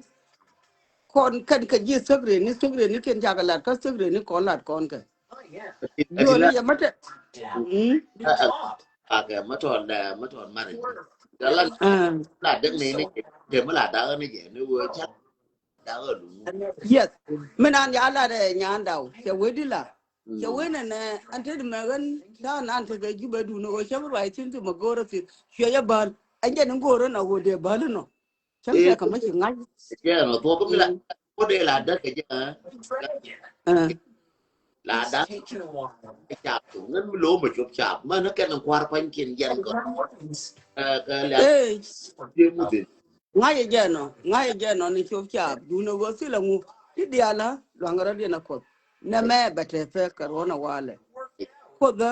Kɔn kɛn kɛ ji̱ thäk ren ni thäk ren ni kɛn cakɛ lat kä thäk ren ni kɔn lat kɔn kɛ. Juɔni yɛ mä tɛ. Akɛ mä tɔn dɛ mä tɔn mari. Dala la dek ni ni kɛ mi la dak ni jɛ ni wee ca. Yes. Mi nan ya la dɛ nyan daw cɛ wee di la. Cɛ wen ɛnɛ ɛn te di mɛ ɣän da̱a̱n an tekɛ Jubɛ dun ɣöö cä bi ruac thi̱n ti mɛ go̱o̱rä thi̱n cuɛ jɛ bäl. Ɛn jɛ ni go̱o̱rä nɔ ɣöö dee bäl inɔ. Cäŋ tɛ kɛ mä ci ŋa̱c. Jɛ ɛnɔ thuɔ̱k mi la ko dee la däk kɛ jɛ. La dan. Cap tu ŋän mi lo ma cop cap ma na kɛn kuar pan kin jɛn ko. Ka la. Hey. Ye mu din. Ŋa̱cä jɛ nɔ, ŋa̱cä jɛ nɔ ni cop cap. Dun a wä thilɛ ŋu ti dialä luaŋ rɔ diɛn a kuɔth. Nɛ mɛ bɛ te pɛ kɛ ruɔn a walɛ. Kuoth bä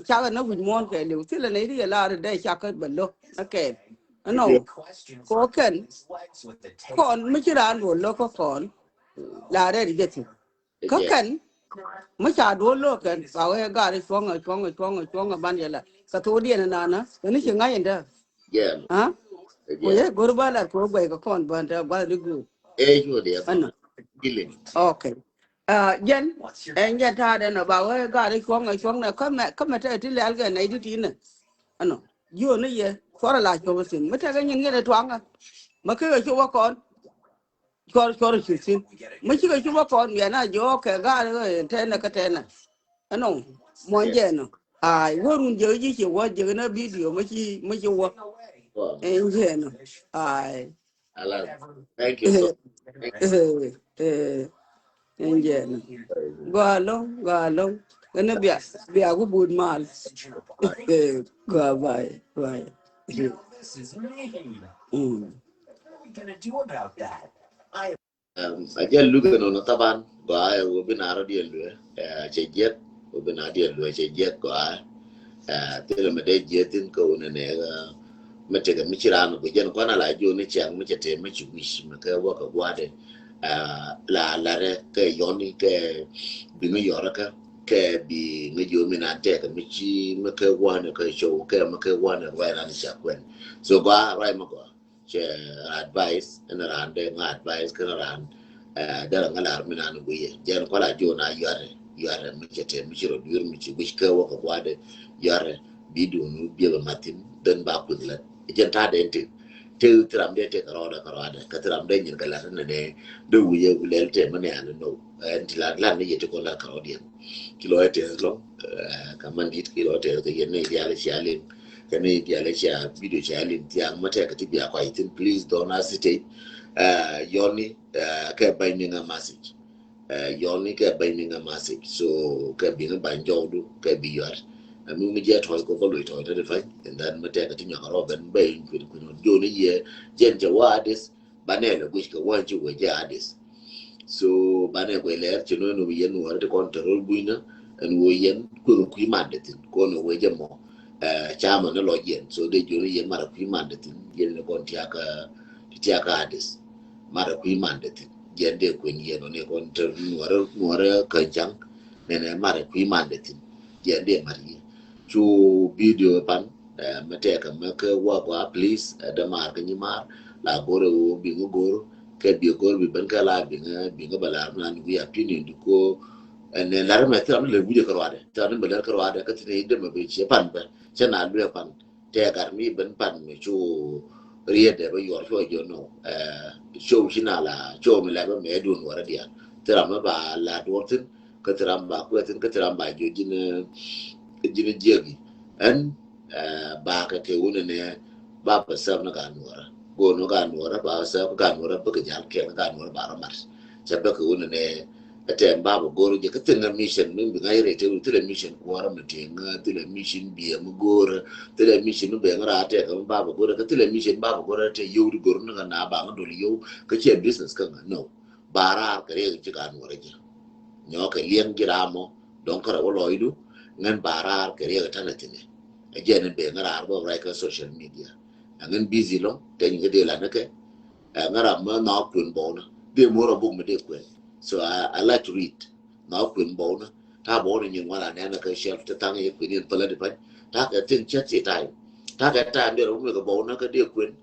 cakɛ na wi̱c muɔ̱ɔ̱n kɛ liw thilɛ nɛ iti yɛ lar dɛ cakɛ bɛ lo̱k na kɛɛl. Ɛnɔ kɔ kɛn kɔn mi ci raan duɔl lo̱k kä kɔn la rɛɛt jɛ thi̱n. Kä kɛn mi ca duɔl lo̱k kɛn ba wee gar cuɔ̱ŋ cuɔ̱ŋ cuɔ̱ŋ cuɔ̱ŋ ban yɛ la kɛ thok diɛn nana kɛ ni ci ŋa̱c in dä. Jɛn. Ha? Ku ye go̱r ba lat ku guɛy kɛ kɔn bän tɛ gua̱th di guur. Ɛ cu diɛ. Ɛnɔ. Bilin. Okay. Jɛn ɛn jɛn ta̱a̱ dɛn ɔ ba wee gaat i̱ cuɔ̱ŋ ɛ cuɔ̱ŋ nɛ kä mɛ kä mɛ tɛ ti lɛl kɛ nɛy ti ti nɛ. Ɛnɔ. Jiöni yɛ cuɔr ala cuɔ̱ŋ thi̱n mi tɛkɛ nyin ŋiɛn ɛ tuaŋä. Mɛ kekɛ cop wä kɔn. Cuɔr cuɔr ci thi̱n mi cikɛ cop wä kɔn miɛn a jiɔɔk kɛ gaat ɛ tɛnɛ kä tɛnɛ. Ɛnɔ. Muɔ̱n jɛ ɛnɔ. Ay wä run jɛ ji̱ ci wä jɛ nɛ bidio mi ci mi ci wä. Ɛn jɛ ɛnɔ. Ay. Alas. Thank you so much. Thank you. Ɛn jɛ ɛnɔ. Gɔaa ɛlɔ̱ŋ gɔaa ɛlɔ̱ŋ. Ɛn bia bia ku but mal. Gɔaa, bye bye. Mm. A jɛ luk ɛnɔnɔ thaban gɔaa ɛ wä bi na rɔ diɛn luɛ. Cɛ jiɛk wä bi na diɛn luɛ cɛ jiɛk gɔaa. Thilɛ mɛ dee jiɛk thin kä wunɛ nɛ mɛ tekɛ mi ci ran gu jɛn kuan ala jiɔni ciaŋ mi cɛ te mi ci wi̱c mi kɛ wä kɛ gua̱dɛ. La larɛ kɛ yɔni kɛ bi mi yɔrɛ kɛ kɛ bi ŋä jiɔ mi na tekɛ mi ci mi kɛ gua̱dɛ kɛ show kɛ mi kɛ gua̱dɛ ruac ran ca kuɛn. So gɔaa ruac mi gɔaa. Cɛ advice ɛn raan dee ŋa advice kɛn raan. Dɛrɛ ŋa lar mi nan guiyɛ jɛn kɔla jiɔ na yuarɛ yuarɛ mi cɛ tɛ mi ci rɔ duir mi ci wi̱c kɛ wä kɛ guadɛ yuarɛ. Bi dun biɛ bɛ mathin den ba kuth lɛ jɛn ta dee ti ti ti ram dee ti kɛ rɔɔdɛ kɛ rɔɔdɛ kɛ ti ram dee nyin kɛ lat ni ne dee wi̱yɛ lɛl tɛ mi ne ani no. Ɛn ti lat lat ni yɛ ti kɔ lat kɛ rɔɔdiɛn. Ki lɔ yɛ tɛ lɔ. Ka man dit ki lɔ tɛ kɛ yɛn ni dial cia liŋ. Kɛ ni dial cia video cia liŋ thiaŋ ma tɛ kɛ ti bia kɔc thin please don't hesitate. Yɔni kɛ binding a message. Yɔni kɛ binding a message so kɛ bi ni bany jɔwdu kɛ bi yuat. Ɛmi mi jɛ tɔy kɔ bä loy tɔy tɛ di pany and then mi tɛ kɛ ti nyɔk rɔ ben bɛ in kwin kwin joni yɛ jɛn jɛ wa adis. Banɛ lɛ guic kɛ wä ci wee jɛ adis. So banɛ guic lɛɛr ci nööni wee yɛn wä ti kɔn tɛ rol gui̱nä ɛn wee yɛn kueŋ kui̱ mandɛ thin kɔn wee jɛ mɔ. Camɛ ni lɔ yɛn so dee jiɔni yɛn marɛ kui̱ mandɛ thin yɛn ni kɔn tiakä tiakä adis. Marɛ kui̱ mandɛ thin yɛn dee kueŋ yɛn wä ni kɔn tɛ nuɔrɛ nuɔrɛ käny caŋ. Nɛnɛ marɛ kui̱ mandɛ thin yɛn dee mat yɛ. Cu video pan. Mɛ tɛkɛ mɛ kä wä gua please dɛ maar kä nyi maar la go̱r ɛ wä biŋ go̱r. Kɛ bi go̱r bi ben kɛ la biŋ biŋ bɛ lar mi nan wi̱i̱ opinion di ko. Ɛn lar mɛ thil ram lɛ wi̱i̱ kɛ ruadɛ thil ram lɛ lar kɛ ruadɛ kä thil ni dɛ mɛ bi cɛ pan bɛ cɛ na luɛ pan. Tɛkar mi ben pan mi cu riet dɛ bɛ yuɔr cuɔ jɔ no. Cu ci na la cu mi lɛ bɛ mɛ dun wara dian thil ram mɛ ba la duɔr thin. Kä thil ram ba kuɛ thin kä thil ram ba jɔ ji̱n ji̱n jiɛk. Ɛn ba kɛ kɛ wunɛ nɛ ba pɛ sɛp ni ka nuɔrä. Go̱o̱n ni ka nuɔrä ba pɛ sɛp ka nuɔrä bä kɛ jal kɛn ka nuɔrä ba rɔ mat. Cɛ bä kɛ wunɛ nɛ ɛtɛn ba pɛ go̱o̱r jɛ kä thil ŋä mission mi bi ŋa̱c rɛy te wun thilɛ mission kuɔrä mi tiŋ thilɛ mission biɛ mi go̱o̱rä. Thilɛ mission mi bɛ ŋä raa tɛk mi ba pɛ go̱o̱rä kä thilɛ mission ba pɛ go̱o̱rä tɛ yio̱w di go̱o̱r ni ŋä na ba ŋä dol yio̱w kä cɛ business kä ŋä no. Ba raar kɛ riɛk ci ka nuɔrä jɛ. Nyɔɔkɛ liɛŋ ji̱ ram mɔ dɔ̱ŋ kärɛ wä lɔcdu. Ŋän ba raar kɛ riɛk tanɛ thi̱nɛ. Ɛ jɛn in ben ŋä raar bä ruac kä social media. Ɛ ŋän busy lɔŋ tɛny kä dee lanä kɛ. Ɛ ŋä ram mä nhɔk kuën bɔwnä dee mo̱o̱r ɔ buk mi dee kuën. So I, I like to read. Nhɔk kuën bɔwnä ta̱a̱ bɔwnä nyin ŋuan anɛnä kä shelf ti thaŋ yɛ kuën in thilä di pa̱ny. Ta̱a̱ kɛ thi̱n cɛ thi ta̱a̱. Ta̱a̱ kɛ ta̱a̱ in dee rɔ buk mi kɛ bɔwnä kä dee kuën.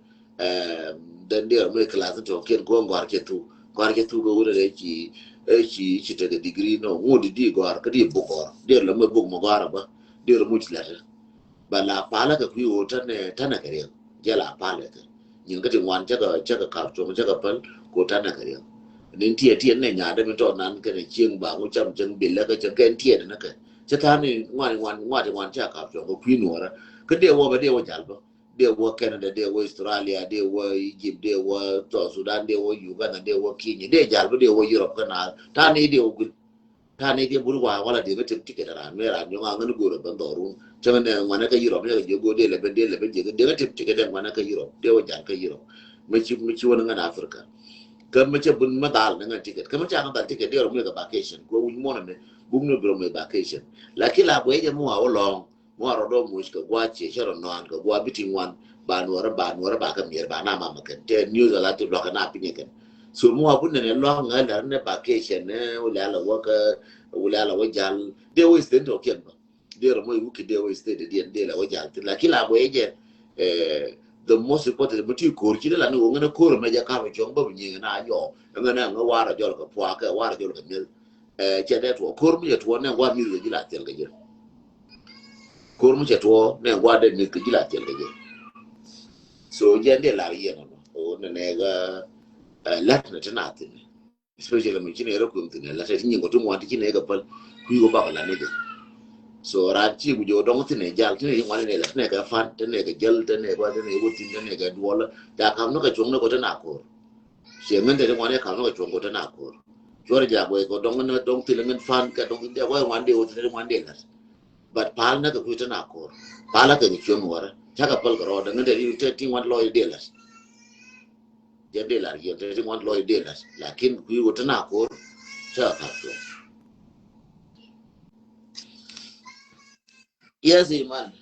Dɛn diɛɛr mi class ni tɔ̱ kiɛn kuɔ̱ŋ gɔ̱a̱r cɛ thuk gɔ̱a̱r cɛ thuk kɛ wut rɛ ci. Ci ci tekɛ degree nɔ ŋut di di gɔ̱a̱r kä di buk gɔ̱a̱r diɛɛr lɛ mi buk mi gɔ̱a̱r aba. Diɛɛr mi ci lɛt ba la palä kɛ kui̱ ɣöö tɛnɛ tɛnɛ kɛ riɛk jɛ la palä kɛ nyin kä ti ŋuan cɛ kɛ cɛ kɛ kap cuɔ̱ŋ cɛ kɛ päl kɛ ɣöö tɛnɛ kɛ riɛk. Nin tiɛt tiɛt nɛ nyaadɛ mi tɔ̱ nan kɛnɛ cieŋ ba ŋu cam cieŋ bilɛ kɛ cieŋ kɛn tiɛt nɛ kɛ cɛ tha̱a̱n ni ŋuan ŋuan ŋuan ti ŋuan cɛ kap cuɔ̱ŋ kɛ kui̱ nuɔ̱ɔ̱rä. Kä diɛ wä bɛ diɛ wä jal bä. Dee wä Canada, dee wä Australia, dee wä Egypt, dee wä South Sudan, dee wä Uganda, dee wä Kenya, dee jal bä dee wä Europe kä naath ta̱a̱ ni dee wä guil. Ta̱a̱ ni diɛ buri wa wala diɛ ŋä tim ticket ran mi ran nyɔŋ a ŋä ni go̱o̱r a bän dhɔrun. Cäŋ ni ŋuanɛ kä Europe ni kä jiɛ go̱o̱r diɛ lɛ ben diɛ lɛ ben jiɛ diɛ ŋä tim ticket diɛ ŋuanɛ kä Europe diɛ wä jal kä Europe. Mi ci mi ci wä ni ŋä ni Africa. Kä mi cɛ bun mi dhal ni ŋä ticket kä mi ca ŋä dhal ticket diɛ rɔ mi kɛ vacation kɛ wi̱c muɔnɛ ni buk ni bi rɔ mi vacation. Lakin la guɛ jɛ mi wa wä lɔŋ. Muɔrɔ dɔ muc kɛ gua̱a̱ ciɛ cɛ rɔ nɔan kɛ gua̱a̱ bi ti ŋuan ba nuɔrɛ ba nuɔrɛ ba kɛ miɛr ba na mamɛ kɛn tɛ news ala ti luakä na pinyɛ kɛn. So muɔrɔ bu nɛnɛ luakä ŋä lɛr nɛ vacation nɛ wulɛ ala wä kɛ wulɛ ala wä jal dee wä state tɔ kiɛn ba dee rɔ mɔ iwu ki dee wä state dee dee la wä jal ti la ki la bɔ yɛ jɛ. The most important mi ti ko̱r ci dee la ni wä ŋä nɛ ko̱r mɛ jɛ kar bi cuɔ̱ŋ bä bi nyiŋ na nyɔ ŋä nɛ ŋä warɛ jɔl kɛ puakɛ warɛ jɔl kɛ miɛl. Cɛ dee tuɔ ko̱r mi cɛ tuɔ nɛ gua̱a̱ mi̱th kɛ ji̱ la thil kɛ jɛ. Ko̱r mi cɛ tuɔ nɛ gua̱a̱ dee mi̱th kɛ ji̱ la thil kɛ jɛ. So jɛ dee lar yɛn ɔnɔ o nɛ nɛ kä lat nɛ ti na thin. Especially mi ci nɛ rɛ kuem thin lat ti nyiŋ kɔ ti ŋuan ti ci nɛ kɛ päl kui̱ kɔ bakɔ la ni jɛ. So ran ci ku jɛ dɔŋ thin ɛ jal ti nɛ ci ŋuan nɛ lat ti nɛ kɛ fan ti nɛ kɛ jäl ti nɛ kɛ ti nɛ wä thin ti nɛ kɛ duɔl. Ja kam ni kɛ cuɔŋ ni kɔ ti na ko̱r. Ciɛ ŋän te ti ŋuan i̱ kal ni kɛ cuɔ̱ŋ kɛ te na ko̱r. Cuɔr jaak wee kɛ dɔŋ ni dɔŋ thil ŋän fan kɛ dɔŋ thil jaak wee ŋuan dee wä thil ŋuan dee lat. But pal ni kɛ kui̱ te na ko̱r. Pal kɛ kɛ cuɔ̱ŋ wärä. Cakɛ päl kɛ rɔɔdɛ ŋän te ti ti ŋuan lɔc dee lat. Jɛ dee lat yɛn te ti ŋuan lɔc dee lat. Lakin kui̱ wä te na ko̱r. Cakɛ kal cuɔ̱ŋ. Yes, man.